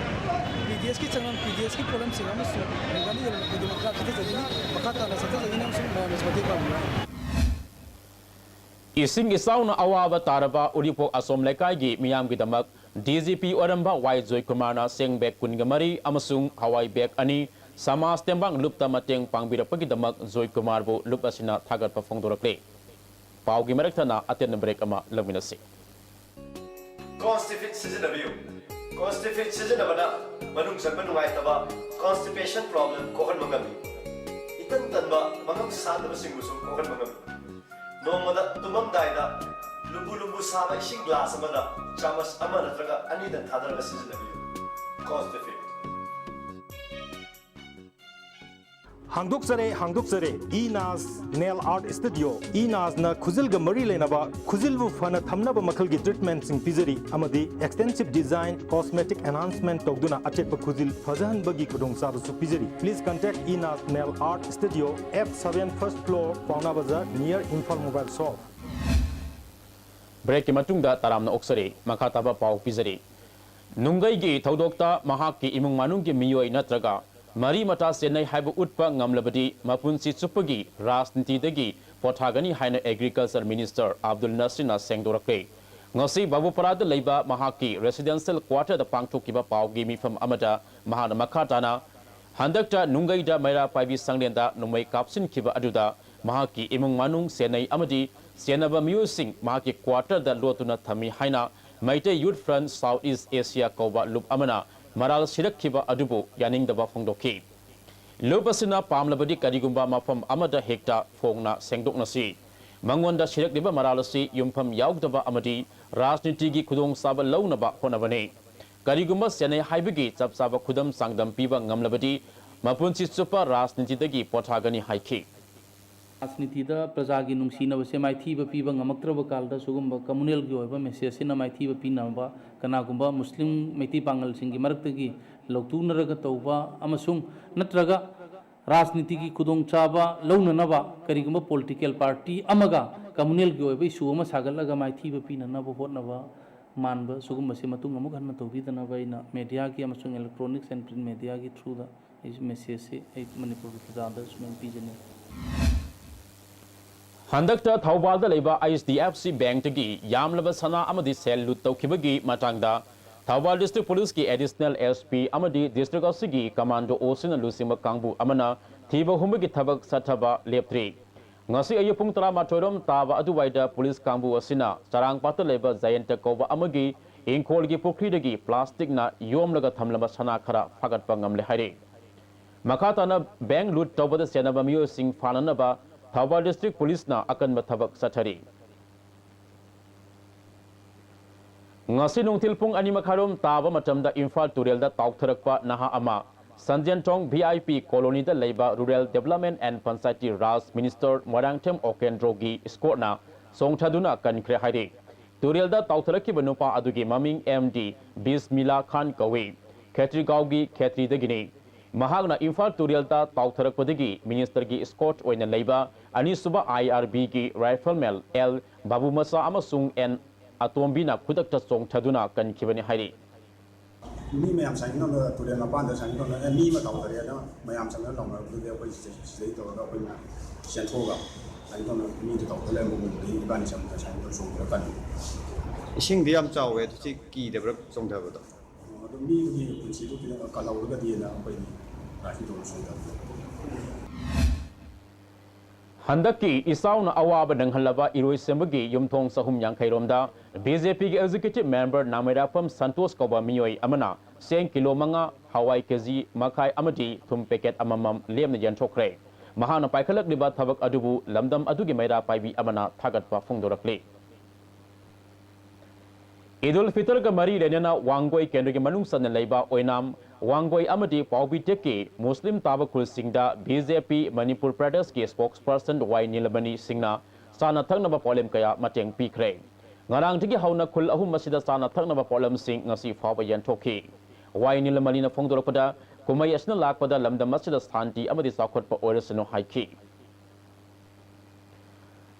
P D Sꯀꯤ ꯆꯪꯂꯝ, P D Sꯀꯤ ꯄꯣꯠꯂꯝꯁꯤꯡ ꯑꯃꯁꯨꯡ ꯍꯦꯟꯒꯠꯅ ꯌꯣꯜꯂꯝꯕ ꯈꯨꯗꯤꯡꯃꯛ ꯈꯔ ꯆꯠꯊꯖꯒꯅꯤ, ꯃꯈꯥ ꯇꯥꯅ ꯆꯠꯊꯖꯒꯅꯤ ꯑꯃꯁꯨꯡ ꯃꯌꯥꯝꯅꯁꯨ ꯃꯇꯦꯡ ꯄꯥꯡꯕꯤꯌꯨ ꯍꯥꯏ꯫ ꯏꯁꯤꯡ ꯏꯆꯥꯎꯅ ꯑꯋꯥꯕ ꯇꯥꯔꯕ ꯎꯔꯤꯄꯣꯛ ꯑꯁꯣꯝ ꯂꯩꯀꯥꯏꯒꯤ ꯃꯤꯌꯥꯝꯒꯤꯗꯃꯛ D G P ꯑꯣꯏꯔꯝꯕ ꯋꯥꯏ ꯖꯣꯏꯀꯨꯃꯥꯔꯅ ꯆꯦꯡ ꯕꯦꯒ ꯀꯨꯟꯒ ꯃꯔꯤ ꯑꯃꯁꯨꯡ ꯍꯋꯥꯏ ꯕꯦꯒ ꯑꯅꯤ, ꯁꯃꯥꯖ ꯇꯦꯡꯕꯥꯡ ꯂꯨꯞꯇ ꯃꯇꯦꯡ ꯄꯥꯡꯕꯤꯔꯛꯄꯒꯤꯗꯃꯛ ꯖꯣꯏꯀꯨꯃꯥꯔꯕꯨ ꯂꯨꯞ ꯑꯁꯤꯅ ꯊꯥꯒꯠꯄ ꯐꯣꯡꯗꯣꯔꯛꯂꯤ꯫ ꯄꯥꯎꯒꯤ ꯃꯔꯛ ꯊꯠꯅ ꯑꯇꯦꯟꯕ ꯕ꯭ꯔꯦꯛ ꯑꯃ ꯂꯧꯃꯤꯟꯅꯁꯤ꯫ Constipate ꯁꯤꯖꯤꯟꯅꯕꯤꯌꯨ꯫ Constipate ꯁꯤꯖꯤꯟꯅꯕꯅ ꯃꯅꯨꯡ ꯆꯪꯕ ꯅꯨꯡꯉꯥꯏꯇꯕ, constipation problem ꯀꯣꯛꯍꯟꯕ ꯉꯝꯃꯤ꯫ ꯏꯇꯟ ꯇꯟꯕ, ꯃꯉꯝ ꯁꯥꯟꯗꯕꯁꯤꯡꯕꯨꯁꯨ ꯀꯣꯛꯍꯟꯕ ꯉꯝꯃꯤ꯫ ꯅꯣꯡꯃꯗ ꯇꯨꯝꯃꯝꯗꯥꯏꯗ ꯂꯨꯝꯕꯨ ꯂꯨꯝꯕꯨ ꯁꯥꯕ ꯏꯁꯤꯡ ꯒ꯭ꯂꯥꯁ ꯑꯃꯗ ꯆꯥꯃꯁ ꯑꯃ ꯅꯠꯇ꯭ꯔꯒ ꯑꯅꯤꯗꯪ ꯊꯥꯗꯔꯒ ꯁꯤꯖꯤꯟꯅꯕꯤꯌꯨ꯫ Constipate꯫ ꯍꯥꯡꯗꯣꯛꯆꯔꯦ, ꯍꯥꯡꯗꯣꯛꯆꯔꯦ, ꯏ ꯅꯥꯖ ꯅꯦꯜ ꯑꯥꯔꯠ ꯁ꯭ꯇꯨꯗꯤꯑꯣ꯫ ꯏ ꯅꯥꯖꯅ ꯈꯨꯖꯤꯜꯒ ꯃꯔꯤ ꯂꯩꯅꯕ ꯈꯨꯖꯤꯜꯕꯨ ꯐꯅ ꯊꯝꯅꯕ ꯃꯈꯜꯒꯤ ꯇ꯭ꯔꯤꯠꯃꯦꯟꯠꯁꯤꯡ ꯄꯤꯖꯔꯤ ꯑꯃꯗꯤ ꯑꯦꯛꯁꯇꯦꯟꯁꯤꯚ ꯗꯤꯖꯥꯏꯟ, ꯀꯣꯁꯃꯦꯇꯤꯛ ꯑꯦꯟꯍꯥꯟꯁꯃꯦꯟꯠ ꯇꯧꯗꯨꯅ ꯑꯆꯦꯠꯄ ꯈꯨꯖꯤꯜ ꯐꯖꯍꯟꯕꯒꯤ ꯈꯨꯗꯣꯡꯆꯥꯕꯁꯨ ꯄꯤꯖꯔꯤ꯫ Please contact ꯏ ꯅꯥꯖ ꯅꯦꯜ art studio, F seven, first floor, Paona Bazar, near Imphal Mobile Shop. ꯕ꯭ꯔꯦꯛꯀꯤ ꯃꯇꯨꯡꯗ ꯇꯔꯥꯝꯅ ꯑꯣꯛꯆꯔꯤ꯫ ꯃꯈꯥ ꯇꯥꯕ ꯄꯥꯎ ꯄꯤꯖꯔꯤ꯫ ꯅꯨꯡꯒꯩꯒꯤ ꯊꯧꯗꯣꯛꯇ ꯃꯍꯥꯛꯀꯤ ꯏꯃꯨꯡ ꯃꯅꯨꯡꯒꯤ ꯃꯤꯑꯣꯏ ꯅꯠꯇ꯭ꯔꯒ ꯃꯔꯤ ꯃꯇꯥ ꯆꯦꯟꯅꯩ ꯍꯥꯏꯕ ꯎꯠꯄ ꯉꯝꯂꯕꯗꯤ ꯃꯄꯨꯟꯁꯤ ꯆꯨꯞꯄꯒꯤ ꯔꯥꯖꯅꯤꯇꯤꯗꯒꯤ ꯄꯣꯊꯥꯒꯅꯤ ꯍꯥꯏꯅ Agriculture Minister ꯑꯕꯗꯨꯜ ꯅꯁꯤꯔꯅ ꯁꯦꯡꯗꯣꯔꯛꯂꯦ꯫ ꯉꯁꯤ ꯕꯥꯕꯨꯄꯔꯥꯗ ꯂꯩꯕ ꯃꯍꯥꯛꯀꯤ residential quarterꯗ ꯄꯥꯡꯊꯣꯛꯈꯤꯕ ꯄꯥꯎꯒꯤ ꯃꯤꯐꯝ ꯑꯃꯗ ꯃꯍꯥꯛꯅ ꯃꯈꯥ ꯇꯥꯅ, ꯍꯟꯗꯛꯇ ꯅꯨꯡꯒꯩꯗ ꯃꯩꯔꯥ ꯄꯥꯏꯕꯤ ꯁꯪꯂꯦꯟꯗ ꯅꯣꯡꯃꯩ ꯀꯥꯞꯁꯤꯟꯈꯤꯕ ꯑꯗꯨꯗ ꯃꯍꯥꯛꯀꯤ ꯏꯃꯨꯡ ꯃꯅꯨꯡ, ꯁꯦꯟꯅꯩ ꯑꯃꯗꯤ ꯁꯦꯟꯅꯕ ꯃꯤꯑꯣꯏꯁꯤꯡ ꯃꯍꯥꯛꯀꯤ quarterꯗ ꯂꯣꯠꯇꯨꯅ ꯊꯝꯃꯤ ꯍꯥꯏꯅ Meitei Youth Front South East Asia ꯀꯧꯕ ꯂꯨꯞ ꯑꯃꯅ ꯃꯔꯥꯜ ꯁꯤꯔꯛꯈꯤꯕ ꯑꯗꯨꯕꯨ ꯌꯥꯅꯤꯡꯗꯕ ꯐꯣꯡꯗꯣꯛꯈꯤ꯫ ꯂꯨꯞ ꯑꯁꯤꯅ ꯄꯥꯝꯂꯕꯗꯤ ꯀꯔꯤꯒꯨꯝꯕ ꯃꯐꯝ ꯑꯃꯗ ꯍꯦꯛꯇ ꯐꯣꯡꯅ ꯁꯦꯡꯗꯣꯛꯅꯁꯤ꯫ ꯃꯉꯣꯟꯗ ꯁꯤꯔꯛꯂꯤꯕ ꯃꯔꯥꯜ ꯑꯁꯤ ꯌꯨꯝꯐꯝ ꯌꯥꯎꯗꯕ ꯑꯃꯗꯤ ꯔꯥꯖꯅꯤꯇꯤꯒꯤ ꯈꯨꯗꯣꯡꯆꯥꯕ ꯂꯧꯅꯕ ꯍꯣꯠꯅꯕꯅꯤ꯫ ꯀꯔꯤꯒꯨꯝꯕ ꯁꯦꯟꯅꯩ ꯍꯥꯏꯕꯒꯤ ꯆꯞ ꯆꯥꯕ ꯈꯨꯗꯝ ꯆꯥꯡꯗꯝ ꯄꯤꯕ ꯉꯝꯂꯕꯗꯤ ꯃꯄꯨꯟꯁꯤ ꯆꯨꯞꯄ ꯔꯥꯖꯅꯤꯇꯤꯗꯒꯤ ꯄꯣꯊꯥꯒꯅꯤ ꯍꯥꯏꯈꯤ꯫ ꯔꯥꯖꯅꯤꯇꯤꯗ ꯄ꯭ꯔꯖꯥꯒꯤ ꯅꯨꯡꯁꯤꯅꯕꯁꯦ ꯃꯥꯏꯊꯤꯕ ꯄꯤꯕ ꯉꯝꯃꯛꯇ꯭ꯔꯕ ꯀꯥꯟꯗ ꯁꯤꯒꯨꯝꯕ communalꯒꯤ ꯑꯣꯏꯕ messageꯁꯤꯅ ꯃꯥꯏꯊꯤꯕ ꯄꯤꯅꯕ, ꯀꯅꯥꯒꯨꯝꯕ ꯃꯨꯁꯂꯤꯝ ꯃꯩꯇꯩ ꯄꯥꯉꯜꯁꯤꯡꯒꯤ ꯃꯔꯛꯇꯒꯤ ꯂꯧꯊꯣꯛꯅꯔꯒ ꯇꯧꯕ ꯑꯃꯁꯨꯡ ꯅꯠꯇ꯭ꯔꯒ ꯔꯥꯖꯅꯤꯇꯤꯒꯤ ꯈꯨꯗꯣꯡꯆꯥꯕ ꯂꯧꯅꯅꯕ ꯀꯔꯤꯒꯨꯝꯕ political party ꯑꯃꯒ communalꯒꯤ ꯑꯣꯏꯕ issue ꯑꯃ ꯁꯥꯒꯠꯂꯒ ꯃꯥꯏꯊꯤꯕ ꯄꯤꯅꯅꯕ ꯍꯣꯠꯅꯕ ꯃꯥꯟꯕ ꯁꯤꯒꯨꯝꯕꯁꯤ ꯃꯇꯨꯡ ꯑꯃꯨꯛ ꯍꯟꯅ ꯇꯧꯕꯤꯗꯅꯕ ꯑꯩꯅ mediaꯒꯤ ꯑꯃꯁꯨꯡ electronics and print mediaꯒꯤ throughꯗ ꯑꯩ messageꯁꯤ ꯑꯩ ꯃꯅꯤꯄꯨꯔꯒꯤ ꯄ꯭ꯔꯖꯥꯗ ꯁꯨꯃꯥꯏꯅ ꯄꯤꯖꯅꯤꯡꯏ꯫ ꯍꯟꯗꯛꯇ ꯊꯧꯕꯥꯜꯗ ꯂꯩꯕ H D F C Bankꯇꯒꯤ ꯌꯥꯝꯂꯕ ꯁꯅꯥ ꯑꯃꯗꯤ ꯁꯦꯜ ꯂꯨꯠ ꯇꯧꯈꯤꯕꯒꯤ ꯃꯇꯥꯡꯗ Thoubal District Policeꯀꯤ Additional S P ꯑꯃꯗꯤ district ꯑꯁꯤꯒꯤ Commando ꯑꯣꯁꯤꯅ ꯂꯨꯆꯤꯡꯕ ꯀꯥꯡꯕꯨ ꯑꯃꯅ ꯊꯤꯕ ꯍꯨꯝꯕꯒꯤ ꯊꯕꯛ ꯆꯠꯊꯕ ꯂꯦꯞꯇ꯭ꯔꯤ꯫ ꯉꯁꯤ ꯑꯌꯨꯛ ꯄꯨꯡ ꯇꯔꯥꯃꯥꯊꯣꯏ ꯔꯣꯝ ꯇꯥꯕ ꯑꯗꯨꯋꯥꯏꯗ ꯄꯨꯂꯤꯁ ꯀꯥꯡꯕꯨ ꯑꯁꯤꯅ ꯆꯔꯥꯡꯄꯥꯠꯇ ꯂꯩꯕ ꯖꯌꯟꯇ ꯀꯧꯕ ꯑꯃꯒꯤ ꯏꯪꯈꯣꯜꯒꯤ ꯄꯨꯈ꯭ꯔꯤꯗꯒꯤ plasticꯅ ꯌꯣꯝꯂꯒ ꯊꯝꯂꯕ ꯁꯅꯥ ꯈꯔ ꯐꯥꯒꯠꯄ ꯉꯝꯂꯦ ꯍꯥꯏꯔꯤ꯫ ꯃꯈꯥ ꯇꯥꯅ bank ꯂꯨꯠ ꯇꯧꯕꯗ ꯆꯦꯟꯅꯕ ꯃꯤꯑꯣꯏꯁꯤꯡ ꯐꯥꯅꯅꯕ ꯊꯧꯕꯥꯜ District Policeꯅ ꯑꯀꯟꯕ ꯊꯕꯛ ꯆꯠꯊꯔꯤ꯫ ꯉꯁꯤ ꯅꯨꯡꯊꯤꯜ ꯄꯨꯡ ꯑꯅꯤ ꯃꯈꯥꯏꯔꯣꯝ ꯇꯥꯕ ꯃꯇꯝꯗ ꯏꯝꯐꯥꯜ ꯇꯨꯔꯦꯜꯗ ꯇꯥꯎꯊꯔꯛꯄ ꯅꯍꯥ ꯑꯃ ꯁꯟꯖꯦꯟꯊꯣꯡ V I P Colonyꯗ ꯂꯩꯕ Rural Development and Panchayati Raj Minister Moirangthem ꯑꯣꯀꯦꯟꯗ꯭ꯔꯣꯒꯤ escortꯅ ꯆꯣꯡꯊꯗꯨꯅ ꯀꯟꯈ꯭ꯔꯦ ꯍꯥꯏꯔꯤ꯫ ꯇꯨꯔꯦꯜꯗ ꯇꯥꯎꯊꯔꯛꯈꯤꯕ ꯅꯨꯄꯥ ꯑꯗꯨꯒꯤ ꯃꯃꯤꯡ M D ꯕꯤꯁꯃꯤꯂꯥ ꯈꯥꯟ ꯀꯧꯏ꯫ ꯈꯦꯇ꯭ꯔꯤꯒꯥꯎꯒꯤ ꯈꯦꯇ꯭ꯔꯤꯗꯒꯤꯅꯤ꯫ ꯃꯍꯥꯛꯅ ꯏꯝꯐꯥꯜ ꯇꯨꯔꯦꯜꯗ ꯇꯥꯎꯊꯔꯛꯄꯗꯒꯤ ministerꯒꯤ escort ꯑꯣꯏꯅ ꯂꯩꯕ ꯑꯅꯤꯁꯨꯕ I R Bꯒꯤ rifleman L ꯕꯥꯕꯨꯃꯆꯥ ꯑꯃꯁꯨꯡ N ꯑꯇꯣꯝꯕꯤꯅ ꯈꯨꯗꯛꯇ ꯆꯣꯡꯊꯗꯨꯅ ꯀꯟꯈꯤꯕꯅꯤ ꯍꯥꯏꯔꯤ꯫ ꯃꯤ ꯃꯌꯥꯝ ꯁꯥꯏꯟ ꯇꯧꯅ ꯇꯨꯔꯦꯜ ꯃꯄꯥꯟꯗ ꯁꯥꯏꯟ ꯇꯧꯅ, "ꯑꯦ, ꯃꯤ ꯑꯃ ꯇꯧꯗꯔꯦꯅ" ꯃꯌꯥꯝ ꯆꯪꯅ ꯂꯥꯎꯅꯔꯛꯄꯗꯨꯗꯤ ꯑꯩꯈꯣꯏ ꯁꯤꯗ-, ꯁꯤꯗꯩ ꯇꯧꯔꯒ ꯑꯩꯈꯣꯏꯅ ꯆꯦꯟꯊꯣꯛꯑꯒ ꯁꯥꯏꯟ ꯇꯧꯅ ꯃꯤꯗꯨ ꯇꯧꯗ ꯂꯩꯔꯝꯕ ꯎꯕꯗꯒꯤ ꯏꯕꯥꯅꯤ ꯆꯪꯕꯗ ꯁꯥꯏꯟ ꯇꯧ ꯆꯣꯡꯊꯔ ꯀꯜꯂꯤ꯫ ꯏꯁꯤꯡꯗꯤ ꯌꯥꯝ ꯆꯥꯎꯋꯦ, ꯑꯗꯨ ꯁꯤ ꯀꯤꯗꯕ꯭ꯔꯥ ꯆꯣꯡꯊꯕꯗꯣ? ꯑꯗꯨ ꯃꯤꯗꯨꯒꯤ ꯄꯨꯟꯁꯤꯗꯨ ꯈꯤꯇꯪ ꯀꯜꯍꯧꯔꯒꯗꯤꯅ ꯑꯩꯈꯣꯏ ꯂꯥꯏꯁꯤ ꯇꯧꯔ ꯆꯣꯡꯊꯕꯅꯤ꯫ ꯍꯟꯗꯛꯀꯤ ꯏꯆꯥꯎꯅ ꯑꯋꯥꯕ ꯅꯪꯍꯜꯂꯕ ꯏꯔꯣꯏꯁꯦꯝꯕꯒꯤ ꯌꯨꯝꯊꯣꯡ ꯆꯍꯨꯝ ꯌꯥꯡꯈꯩ ꯔꯣꯝꯗ ꯕꯤ ꯖꯦ ꯄꯤꯒꯤ ꯑꯦꯛꯖꯤꯀ꯭ꯌꯨꯇꯤꯚ ꯃꯦꯝꯕꯔ ꯅꯥꯃꯩꯔꯥꯛꯐꯝ ꯁꯟꯇꯣꯁ ꯀꯧꯕ ꯃꯤꯑꯣꯏ ꯑꯃꯅ ꯆꯦꯡ ꯀꯤꯂꯣ ꯃꯉꯥ, ꯍꯋꯥꯏ ꯀꯦ ꯖꯤ ꯃꯈꯥꯏ ꯑꯃꯗꯤ ꯊꯨꯝ ꯄꯦꯀꯦꯠ ꯑꯃꯃꯝ ꯂꯦꯝꯅ ꯌꯦꯟꯊꯣꯛꯈ꯭ꯔꯦ꯫ ꯃꯍꯥꯛꯅ ꯄꯥꯏꯈꯠꯂꯛꯂꯤꯕ ꯊꯕꯛ ꯑꯗꯨꯕꯨ ꯂꯝꯗꯝ ꯑꯗꯨꯒꯤ ꯃꯩꯔꯥ ꯄꯥꯏꯕꯤ ꯑꯃꯅ ꯊꯥꯒꯠꯄ ꯐꯣꯡꯗꯣꯔꯛꯂꯤ꯫ ꯏꯗꯨꯜ ꯐꯤꯇꯔꯒ ꯃꯔꯤ ꯂꯩꯅꯅ ꯋꯥꯡꯒꯣꯏ ꯀꯦꯟꯗ꯭ꯔꯒꯤ ꯃꯅꯨꯡ ꯆꯟꯅ ꯂꯩꯕ ꯑꯣꯏꯅꯥꯝ, ꯋꯥꯡꯒꯣꯏ ꯑꯃꯗꯤ ꯄꯥꯎꯕꯤ ꯇꯦꯛꯀꯤ ꯃꯨꯁꯂꯤꯝ ꯇꯥꯕ ꯈꯨꯜꯁꯤꯡꯗ ꯕꯤ ꯖꯦ ꯄꯤ ꯃꯅꯤꯄꯨꯔ ꯄ꯭ꯔꯗꯦꯁꯀꯤ ꯁ꯭ꯄꯣꯛꯁ ꯄꯔꯁꯟ ꯋꯥꯏ ꯅꯤꯂꯃꯅꯤ ꯁꯤꯡꯅ ꯆꯥꯅ ꯊꯛꯅꯕ ꯄꯣꯠꯂꯦꯝ ꯀꯌꯥ ꯃꯇꯦꯡ ꯄꯤꯈ꯭ꯔꯦ꯫ ꯉꯔꯥꯡꯗꯒꯤ ꯍꯧꯅ ꯈꯨꯜ ꯑꯍꯨꯝ ꯑꯁꯤꯗ ꯆꯥꯅ ꯊꯛꯅꯕ ꯄꯣꯠꯂꯝꯁꯤꯡ ꯉꯁꯤ ꯐꯥꯎꯕ ꯌꯦꯟꯊꯣꯛꯈꯤ꯫ ꯋꯥꯏ ꯅꯤꯂꯃꯅꯤꯅ ꯐꯣꯡꯗꯣꯔꯛꯄꯗ, ꯀꯨꯝꯍꯩ ꯑꯁꯤꯅ ꯂꯥꯛꯄꯗ ꯂꯝꯗꯝ ꯑꯁꯤꯗ ꯁꯥꯟꯇꯤ ꯑꯃꯗꯤ ꯆꯥꯎꯈꯠꯄ ꯑꯣꯏꯔꯁꯅꯨ ꯍꯥꯏꯈꯤ꯫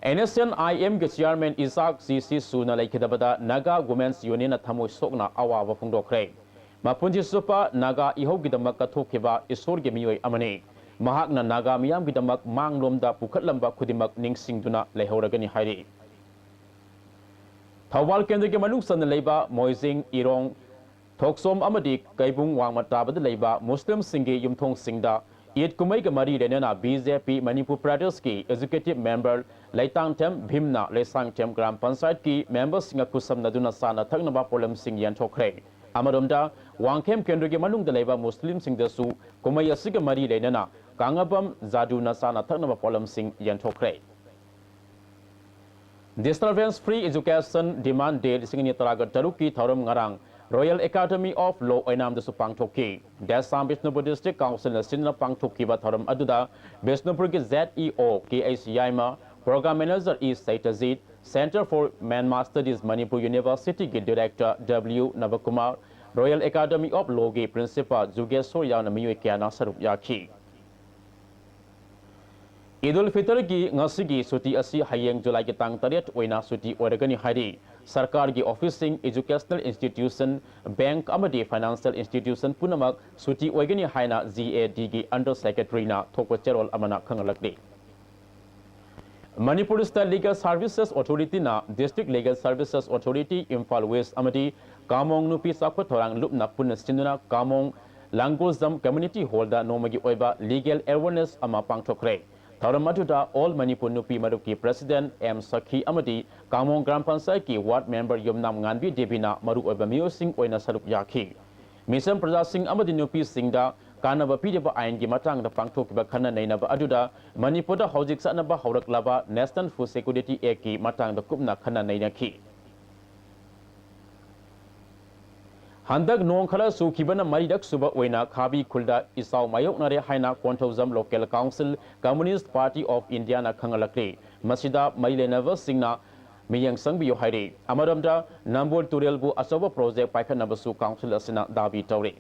ꯑꯦꯟ ꯑꯦꯁ ꯑꯦꯟ ꯑꯥꯏ ꯑꯦꯝꯒꯤ ꯆꯤꯌꯥꯔꯃꯦꯟ ꯏꯁꯥꯛ ꯖꯤ ꯁꯤ ꯁꯨꯅ ꯂꯩꯈꯤꯗꯕꯗ ꯅꯥꯒꯥ ꯋꯨꯃꯦꯟꯁ ꯌꯨꯅꯤꯌꯟꯅ ꯊꯃꯣꯏ ꯁꯣꯛꯅ ꯑꯋꯥꯕ ꯐꯣꯡꯗꯣꯛꯈ꯭ꯔꯦ꯫ ꯃꯄꯨꯟꯁꯤ ꯆꯨꯞꯄ ꯅꯥꯒꯥ ꯏꯍꯧꯒꯤꯗꯃꯛ ꯀꯠꯊꯣꯛꯈꯤꯕ ꯏꯁꯣꯔꯒꯤ ꯃꯤꯑꯣꯏ ꯑꯃꯅꯤ꯫ ꯃꯍꯥꯛꯅ ꯅꯥꯒꯥ ꯃꯤꯌꯥꯝꯒꯤꯗꯃꯛ ꯃꯥꯡꯂꯣꯝꯗ ꯄꯨꯈꯠꯂꯝꯕ ꯈꯨꯗꯤꯡꯃꯛ ꯅꯤꯡꯁꯤꯡꯗꯨꯅ ꯂꯩꯍꯧꯔꯒꯅꯤ ꯍꯥꯏꯔꯤ꯫ ꯊꯧꯕꯥꯜ ꯀꯦꯟꯗ꯭ꯔꯒꯤ ꯃꯅꯨꯡ ꯆꯟꯅ ꯂꯩꯕ ꯃꯣꯏꯖꯤꯡ, ꯏꯔꯣꯡ, ꯊꯣꯛꯁꯣꯝ ꯑꯃꯗꯤ ꯀꯩꯕꯨꯡ ꯋꯥꯡꯃ ꯇꯥꯕꯗ ꯂꯩꯕ ꯃꯨꯁꯂꯤꯝꯁꯤꯡꯒꯤ ꯌꯨꯝꯊꯣꯡꯁꯤꯡꯗ ꯏꯗ ꯀꯨꯝꯍꯩꯒ ꯃꯔꯤ ꯂꯩꯅꯅ ꯕꯤ ꯖꯦ ꯄꯤ ꯃꯅꯤꯄꯨꯔ ꯄ꯭ꯔꯗꯦꯁꯀꯤ ꯑꯦꯛꯖꯤꯀ꯭ꯌꯨꯇꯤꯚ ꯃꯦꯝꯕꯔ ꯂꯩꯇꯥꯡꯊꯦꯝ ꯚꯤꯝꯅ ꯂꯩꯁꯥꯡꯊꯦꯝ ꯒ꯭ꯔꯥꯝ ꯄꯟꯆꯥꯌꯠꯀꯤ ꯃꯦꯝꯕꯔꯁꯤꯡꯒ ꯈꯨꯠꯁꯝꯅꯗꯨꯅ ꯆꯥꯅ ꯊꯛꯅꯕ ꯄꯣꯠꯂꯝꯁꯤꯡ ꯌꯦꯟꯊꯣꯛꯈ꯭ꯔꯦ꯫ ꯑꯃꯔꯣꯝꯗ, ꯋꯥꯡꯈꯦꯝ ꯀꯦꯟꯗ꯭ꯔꯒꯤ ꯃꯅꯨꯡꯗ ꯂꯩꯕ ꯃꯨꯁꯂꯤꯝꯁꯤꯡꯗꯁꯨ ꯀꯨꯝꯍꯩ ꯑꯁꯤꯒ ꯃꯔꯤ ꯂꯩꯅꯅ ꯀꯥꯡꯉꯕꯝ ꯖꯥꯗꯨꯅ ꯆꯥꯅ ꯊꯛꯅꯕ ꯄꯣꯠꯂꯝꯁꯤꯡ ꯌꯦꯟꯊꯣꯛꯈ꯭ꯔꯦ꯫ Disturbance Free Education Demand Day ꯂꯤꯁꯤꯡ ꯑꯅꯤ ꯇꯔꯥꯒ ꯇꯔꯨꯛꯀꯤ ꯊꯧꯔꯝ ꯉꯔꯥꯡ Royal Academy of Law ꯑꯣꯏꯅꯥꯝꯗꯁꯨ ꯄꯥꯡꯊꯣꯛꯈꯤ꯫ ꯗꯦꯁꯥꯝ ꯕꯤꯁꯅꯨꯄꯨꯔ District Councilꯅ ꯁꯤꯟꯗꯨꯅ ꯄꯥꯡꯊꯣꯛꯈꯤꯕ ꯊꯧꯔꯝ ꯑꯗꯨꯗ ꯕꯤꯁꯅꯨꯄꯨꯔꯒꯤ Z E O K H Yaima, Program Manager E Seitajit, Center for Myanmar Studies Manipur Universityꯒꯤ Director W Nabakumar, Royal Academy of Lawꯒꯤ Principal ꯖꯨꯒꯦꯁꯣꯔ ꯌꯥꯎꯅ ꯃꯤꯑꯣꯏ ꯀꯌꯥꯅ ꯁꯔꯨꯛ ꯌꯥꯈꯤ꯫ ꯏꯗꯨꯜ ꯐꯤꯇꯔꯒꯤ ꯉꯁꯤꯒꯤ ꯁꯨꯇꯤ ꯑꯁꯤ ꯍꯌꯦꯡ ꯖꯨꯂꯥꯏꯒꯤ ꯇꯥꯡ ꯇꯔꯦꯠ ꯑꯣꯏꯅ ꯁꯨꯇꯤ ꯑꯣꯏꯔꯒꯅꯤ ꯍꯥꯏꯔꯤ꯫ ꯁꯔꯀꯥꯔꯒꯤ ꯑꯣꯐꯤꯁꯁꯤꯡ, educational institution, bank ꯑꯃꯗꯤ financial institution ꯄꯨꯝꯅꯃꯛ ꯁꯨꯇꯤ ꯑꯣꯏꯒꯅꯤ ꯍꯥꯏꯅ G A D ꯒꯤ under secretaryꯅ ꯊꯣꯛꯄ ꯆꯦꯔꯣꯜ ꯑꯃꯅ ꯈꯪꯍꯜꯂꯛꯂꯤ꯫ Manipur State Legal Services Authorityꯅ District Legal Services Authority, Imphal West ꯑꯃꯗꯤ ꯀꯥꯃꯣꯡ ꯅꯨꯄꯤ ꯆꯥꯎꯈꯠ ꯊꯧꯔꯥꯡ ꯂꯨꯞꯅ ꯄꯨꯟꯅ ꯁꯤꯟꯗꯨꯅ ꯀꯥꯃꯣꯡ ꯂꯥꯡꯒꯣꯜꯖꯝ Community Hallꯗ ꯅꯣꯡꯃꯒꯤ ꯑꯣꯏꯕ legal awareness ꯑꯃ ꯄꯥꯡꯊꯣꯛꯈ꯭ꯔꯦ꯫ ꯊꯧꯔꯝ ꯑꯗꯨꯗ All ꯃꯅꯤꯄꯨꯔ ꯅꯨꯄꯤ ꯃꯔꯨꯞꯀꯤ president M ꯁꯈꯤ ꯑꯃꯗꯤ ꯀꯥꯃꯣꯡ ꯒ꯭ꯔꯥꯝ ꯄꯟꯆꯥꯌꯠꯀꯤ ward member ꯌꯨꯝꯅꯥꯝ ꯉꯥꯟꯕꯤ ꯗꯦꯕꯤꯅ ꯃꯔꯨꯑꯣꯏꯕ ꯃꯤꯑꯣꯏꯁꯤꯡ ꯑꯣꯏꯅ ꯁꯔꯨꯛ ꯌꯥꯈꯤ꯫ ꯃꯤꯆꯝ ꯄ꯭ꯔꯖꯥꯁꯤꯡ ꯑꯃꯗꯤ ꯅꯨꯄꯤꯁꯤꯡꯗ ꯀꯥꯟꯅꯕ ꯄꯤꯔꯤꯕ ꯑꯥꯏꯟꯒꯤ ꯃꯇꯥꯡꯗ ꯄꯥꯡꯊꯣꯛꯈꯤꯕ ꯈꯟꯅ ꯅꯩꯅꯕ ꯑꯗꯨꯗ ꯃꯅꯤꯄꯨꯔꯗ ꯍꯧꯖꯤꯛ ꯆꯠꯅꯕ ꯍꯧꯔꯛꯂꯕ National Food Security Actꯀꯤ ꯃꯇꯥꯡꯗ ꯀꯨꯞꯅ ꯈꯟꯅ ꯅꯩꯅꯈꯤ꯫ ꯍꯟꯗꯛ ꯅꯣꯡ ꯈꯔ ꯆꯨꯈꯤꯕꯅ ꯃꯔꯤꯔꯛ ꯁꯨꯕ ꯑꯣꯏꯅ ꯈꯥꯕꯤ ꯈꯨꯜꯗ ꯏꯆꯥꯎ ꯃꯥꯌꯣꯛꯅꯔꯦ ꯍꯥꯏꯅ Konthoujam Local Council Communist Party of Indiaꯅ ꯈꯪꯍꯜꯂꯛꯂꯤ꯫ ꯃꯁꯤꯗ ꯃꯔꯤ ꯂꯩꯅꯕꯁꯤꯡꯅ ꯃꯤꯠꯌꯦꯡ ꯆꯪꯕꯤꯌꯨ ꯍꯥꯏꯔꯤ꯫ ꯑꯃꯔꯣꯝꯗ ꯅꯝꯕꯨꯜ ꯇꯨꯔꯦꯜꯕꯨ ꯑꯆꯧꯕ project ꯄꯥꯏꯈꯠꯅꯕꯁꯨ council ꯑꯁꯤꯅ ꯗꯥꯕꯤ ꯇꯧꯔꯤ꯫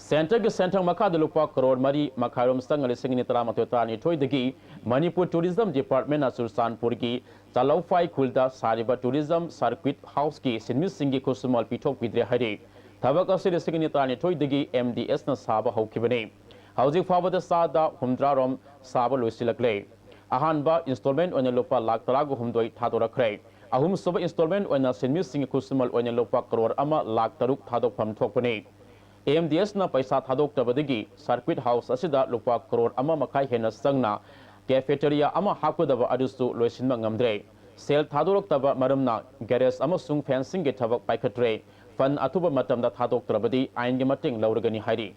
Centreꯒꯤ ꯁꯦꯟꯊꯪ ꯃꯈꯥꯗ ꯂꯨꯄꯥ ꯀꯔꯣꯔ ꯃꯔꯤ ꯃꯈꯥꯏꯔꯣꯝ ꯆꯪꯉ ꯂꯤꯁꯤꯡ ꯑꯅꯤ ꯇꯔꯥꯃꯥꯊꯣꯏ ꯇꯔꯥꯅꯤꯊꯣꯏꯗꯒꯤ ꯃꯅꯤꯄꯨꯔ Tourism Departmentꯅ ꯆꯨꯔꯆꯥꯟꯄꯨꯔꯒꯤ ꯆꯥꯂꯧꯐꯥꯏ ꯈꯨꯜꯗ ꯁꯥꯔꯤꯕ Tourism Circuit Houseꯀꯤ ꯁꯤꯟꯃꯤꯁꯤꯡꯒꯤ ꯈꯨꯠꯁꯨꯃꯟ ꯄꯤꯊꯣꯛꯄꯤꯗ꯭ꯔꯦ ꯍꯥꯏꯔꯤ꯫ ꯊꯕꯛ ꯑꯁꯤ ꯂꯤꯁꯤꯡ ꯑꯅꯤ ꯇꯔꯥꯅꯤꯊꯣꯏꯗꯒꯤ MDSꯅ ꯁꯥꯕ ꯍꯧꯈꯤꯕꯅꯤ꯫ ꯍꯧꯖꯤꯛ ꯐꯥꯎꯕꯗ ꯆꯥꯗ ꯍꯨꯝꯗ꯭ꯔꯥꯔꯣꯝ ꯁꯥꯕ ꯂꯣꯏꯁꯤꯜꯂꯛꯂꯦ꯫ ꯑꯍꯥꯟꯕ installment ꯑꯣꯏꯅ ꯂꯨꯄꯥ ꯂꯥꯈ ꯇꯔꯥꯒ ꯍꯨꯝꯗꯣꯏ ꯊꯥꯗꯣꯔꯛꯈ꯭ꯔꯦ꯫ ꯑꯍꯨꯝꯁꯨꯕ installment ꯑꯣꯏꯅ ꯁꯤꯟꯃꯤꯁꯤꯡꯒꯤ ꯈꯨꯠꯁꯨꯃꯟ ꯑꯣꯏꯅ ꯂꯨꯄꯥ ꯀꯔꯣꯔ ꯑꯃ ꯂꯥꯈ ꯇꯔꯨꯛ ꯊꯥꯗꯣꯛꯐꯝ ꯊꯣꯛꯄꯅꯤ꯫ MDSꯅ ꯄꯩꯁꯥ ꯊꯥꯗꯣꯛꯇꯕꯗꯒꯤ Circuit House ꯑꯁꯤꯗ ꯂꯨꯄꯥ ꯀꯔꯣꯔ ꯑꯃ ꯃꯈꯥꯏ ꯍꯦꯟꯅ ꯆꯪꯅ cafeteria ꯑꯃ ꯍꯥꯞꯀꯗꯕ ꯑꯗꯨꯁꯨ ꯂꯣꯏꯁꯤꯟꯕ ꯉꯝꯗ꯭ꯔꯦ꯫ ꯁꯦꯜ ꯊꯥꯗꯣꯔꯛꯇꯕ ꯃꯔꯝꯅ garage ꯑꯃꯁꯨꯡ fencingꯒꯤ ꯊꯕꯛ ꯄꯥꯏꯈꯠꯇ꯭ꯔꯦ꯫ Fund ꯑꯊꯨꯕ ꯃꯇꯝꯗ ꯊꯥꯗꯣꯛꯇ꯭ꯔꯕꯗꯤ ꯑꯥꯏꯟꯒꯤ ꯃꯇꯦꯡ ꯂꯧꯔꯒꯅꯤ ꯍꯥꯏꯔꯤ꯫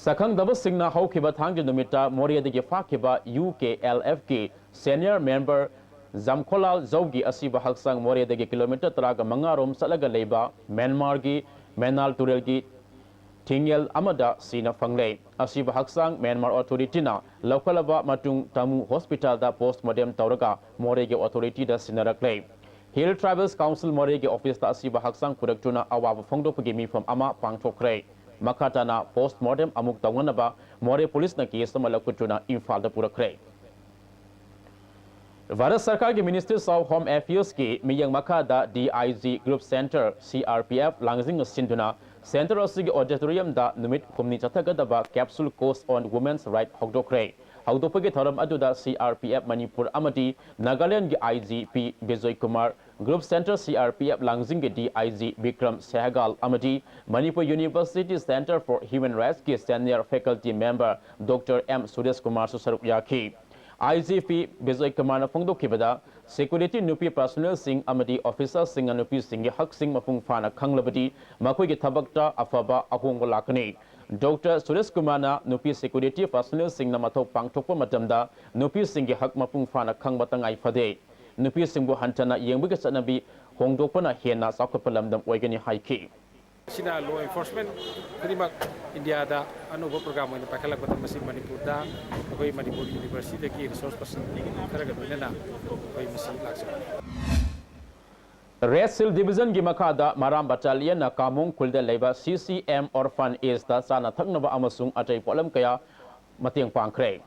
ꯁꯛꯈꯪꯗꯕꯁꯤꯡꯅ ꯍꯧꯈꯤꯕ ꯊꯥꯡꯖ ꯅꯨꯃꯤꯠꯇ ꯃꯣꯔꯦꯗꯒꯤ ꯐꯥꯈꯤꯕ UKLFꯀꯤ senior member ꯖꯝꯈꯣꯂꯥꯜ ꯖꯧꯒꯤ ꯑꯁꯤꯕ ꯍꯛꯆꯥꯡ ꯃꯣꯔꯦꯗꯒꯤ ꯀꯤꯂꯣꯃꯤꯇꯔ ꯇꯔꯥꯒ ꯃꯉꯥꯔꯣꯝ ꯆꯠꯂꯒ ꯂꯩꯕ ꯃ꯭ꯌꯥꯟꯃꯥꯔꯒꯤ ꯃꯦꯅꯥꯜ ꯇꯨꯔꯦꯜꯒꯤ ꯊꯤꯡꯉꯦꯜ ꯑꯃꯗ ꯁꯤꯅ ꯐꯪꯂꯦ꯫ ꯑꯁꯤꯕ ꯍꯛꯆꯥꯡ ꯃ꯭ꯌꯥꯟꯃꯥꯔ authorityꯅ ꯂꯧꯈꯠꯂꯕ ꯃꯇꯨꯡ ꯇꯥꯃꯨ hospitalꯗ post mortem ꯇꯧꯔꯒ ꯃꯣꯔꯦꯒꯤ authorityꯗ ꯁꯤꯟꯅꯔꯛꯂꯦ꯫ Hill Tribals Council ꯃꯣꯔꯦꯒꯤ officeꯇ ꯑꯁꯤꯕ ꯍꯛꯆꯥꯡ ꯄꯨꯔꯛꯇꯨꯅ ꯑꯋꯥꯕ ꯐꯣꯡꯗꯣꯛꯄꯒꯤ ꯃꯤꯐꯝ ꯑꯃ ꯄꯥꯡꯊꯣꯛꯈ꯭ꯔꯦ꯫ ꯃꯈꯥ ꯇꯥꯅ post mortem ꯑꯃꯨꯛ ꯇꯧꯅꯅꯕ ꯃꯣꯔꯦ policeꯅ case ꯑꯃ ꯂꯧꯈꯠꯇꯨꯅ ꯏꯝꯐꯥꯜꯗ ꯄꯨꯔꯛꯈ꯭ꯔꯦ꯫ ꯚꯥꯔꯠ ꯁꯔꯀꯥꯔꯒꯤ Ministries of Home Affairsꯀꯤ ꯃꯤꯠꯌꯦꯡ ꯃꯈꯥꯗ D I G Group Centre, C R P F, ꯂꯥꯡꯖꯤꯡꯅ ꯁꯤꯟꯗꯨꯅ centre ꯑꯁꯤꯒꯤ auditoriumꯗ ꯅꯨꯃꯤꯠ ꯍꯨꯝꯅꯤ ꯆꯠꯊꯒꯗꯕ Capsule Course on Women's Right ꯍꯧꯗꯣꯛꯈ꯭ꯔꯦ꯫ ꯍꯧꯗꯣꯛꯄꯒꯤ ꯊꯧꯔꯝ ꯑꯗꯨꯗ C R P F Manipur ꯑꯃꯗꯤ ꯅꯥꯒꯥꯂꯦꯟꯗꯒꯤ I G P Bijoy Kumar, Group Centre C R P F ꯂꯥꯡꯖꯤꯡꯒꯤ D I G Bikram ꯁꯦꯍꯒꯥꯜ ꯑꯃꯗꯤ Manipur University Centre for Human Rightsꯀꯤ Senior Faculty Member Doctor M Suresh ꯀꯨꯃꯥꯔꯁꯨ ꯁꯔꯨꯛ ꯌꯥꯈꯤ꯫ I G P ꯕꯤꯖꯣꯏ ꯀꯨꯃꯥꯔꯅ ꯐꯣꯡꯗꯣꯛꯈꯤꯕꯗ, security ꯅꯨꯄꯤ personnelꯁꯤꯡ ꯑꯃꯗꯤ officerꯁꯤꯡꯅ ꯅꯨꯄꯤꯁꯤꯡꯒꯤ ꯍꯛꯁꯤꯡ ꯃꯄꯨꯡ ꯐꯥꯅ ꯈꯪꯂꯕꯗꯤ ꯃꯈꯣꯏꯒꯤ ꯊꯕꯛꯇ ꯑꯐꯕ ꯑꯍꯣꯡꯕ ꯂꯥꯛꯀꯅꯤ꯫ Doctor ꯁꯨꯔꯦꯁ ꯀꯨꯃꯥꯔꯅ ꯅꯨꯄꯤ security personnelꯁꯤꯡꯅ ꯃꯊꯧ ꯄꯥꯡꯊꯣꯛꯄ ꯃꯇꯝꯗ ꯅꯨꯄꯤꯁꯤꯡꯒꯤ ꯍꯛ ꯃꯄꯨꯡ ꯐꯥꯅ ꯈꯪꯕ ꯇꯉꯥꯏ ꯐꯗꯦ꯫ ꯅꯨꯄꯤꯁꯤꯡꯕꯨ ꯍꯟꯊꯅ ꯌꯦꯡꯕꯒꯤ ꯆꯠꯅꯕꯤ ꯍꯣꯡꯗꯣꯛꯄꯅ ꯍꯦꯟꯅ ꯆꯥꯎꯈꯠꯄ ꯂꯝꯗꯝ ꯑꯣꯏꯒꯅꯤ ꯍꯥꯏꯈꯤ꯫ ꯃꯁꯤꯅ law enforcement ꯈꯨꯗꯤꯡꯃꯛ ꯏꯟꯗꯤꯌꯥꯗ ꯑꯅꯧꯕ program ꯑꯣꯏꯅ ꯄꯥꯏꯈꯠꯂꯛꯄꯗ ꯃꯁꯤ ꯃꯅꯤꯄꯨꯔꯗ ꯑꯩꯈꯣꯏ ꯃꯅꯤꯄꯨꯔ Universityꯗꯒꯤ resource person ꯈꯔꯒ ꯂꯣꯏꯅꯅ ꯑꯩꯈꯣꯏ ꯃꯁꯤ ꯂꯥꯛꯆꯕꯅꯤ꯫ Red Shield Divisionꯒꯤ ꯃꯈꯥꯗ ꯃꯔꯥꯝ Battalionꯅ ꯀꯥꯃꯣꯡ ꯈꯨꯜꯗ ꯂꯩꯕ C C M Orphanageꯇ ꯆꯥꯅ ꯊꯛꯅꯕ ꯑꯃꯁꯨꯡ ꯑꯇꯩ ꯄꯣꯠꯂꯝ ꯀꯌꯥ ꯃꯇꯦꯡ ꯄꯥꯡꯈ꯭ꯔꯦ꯫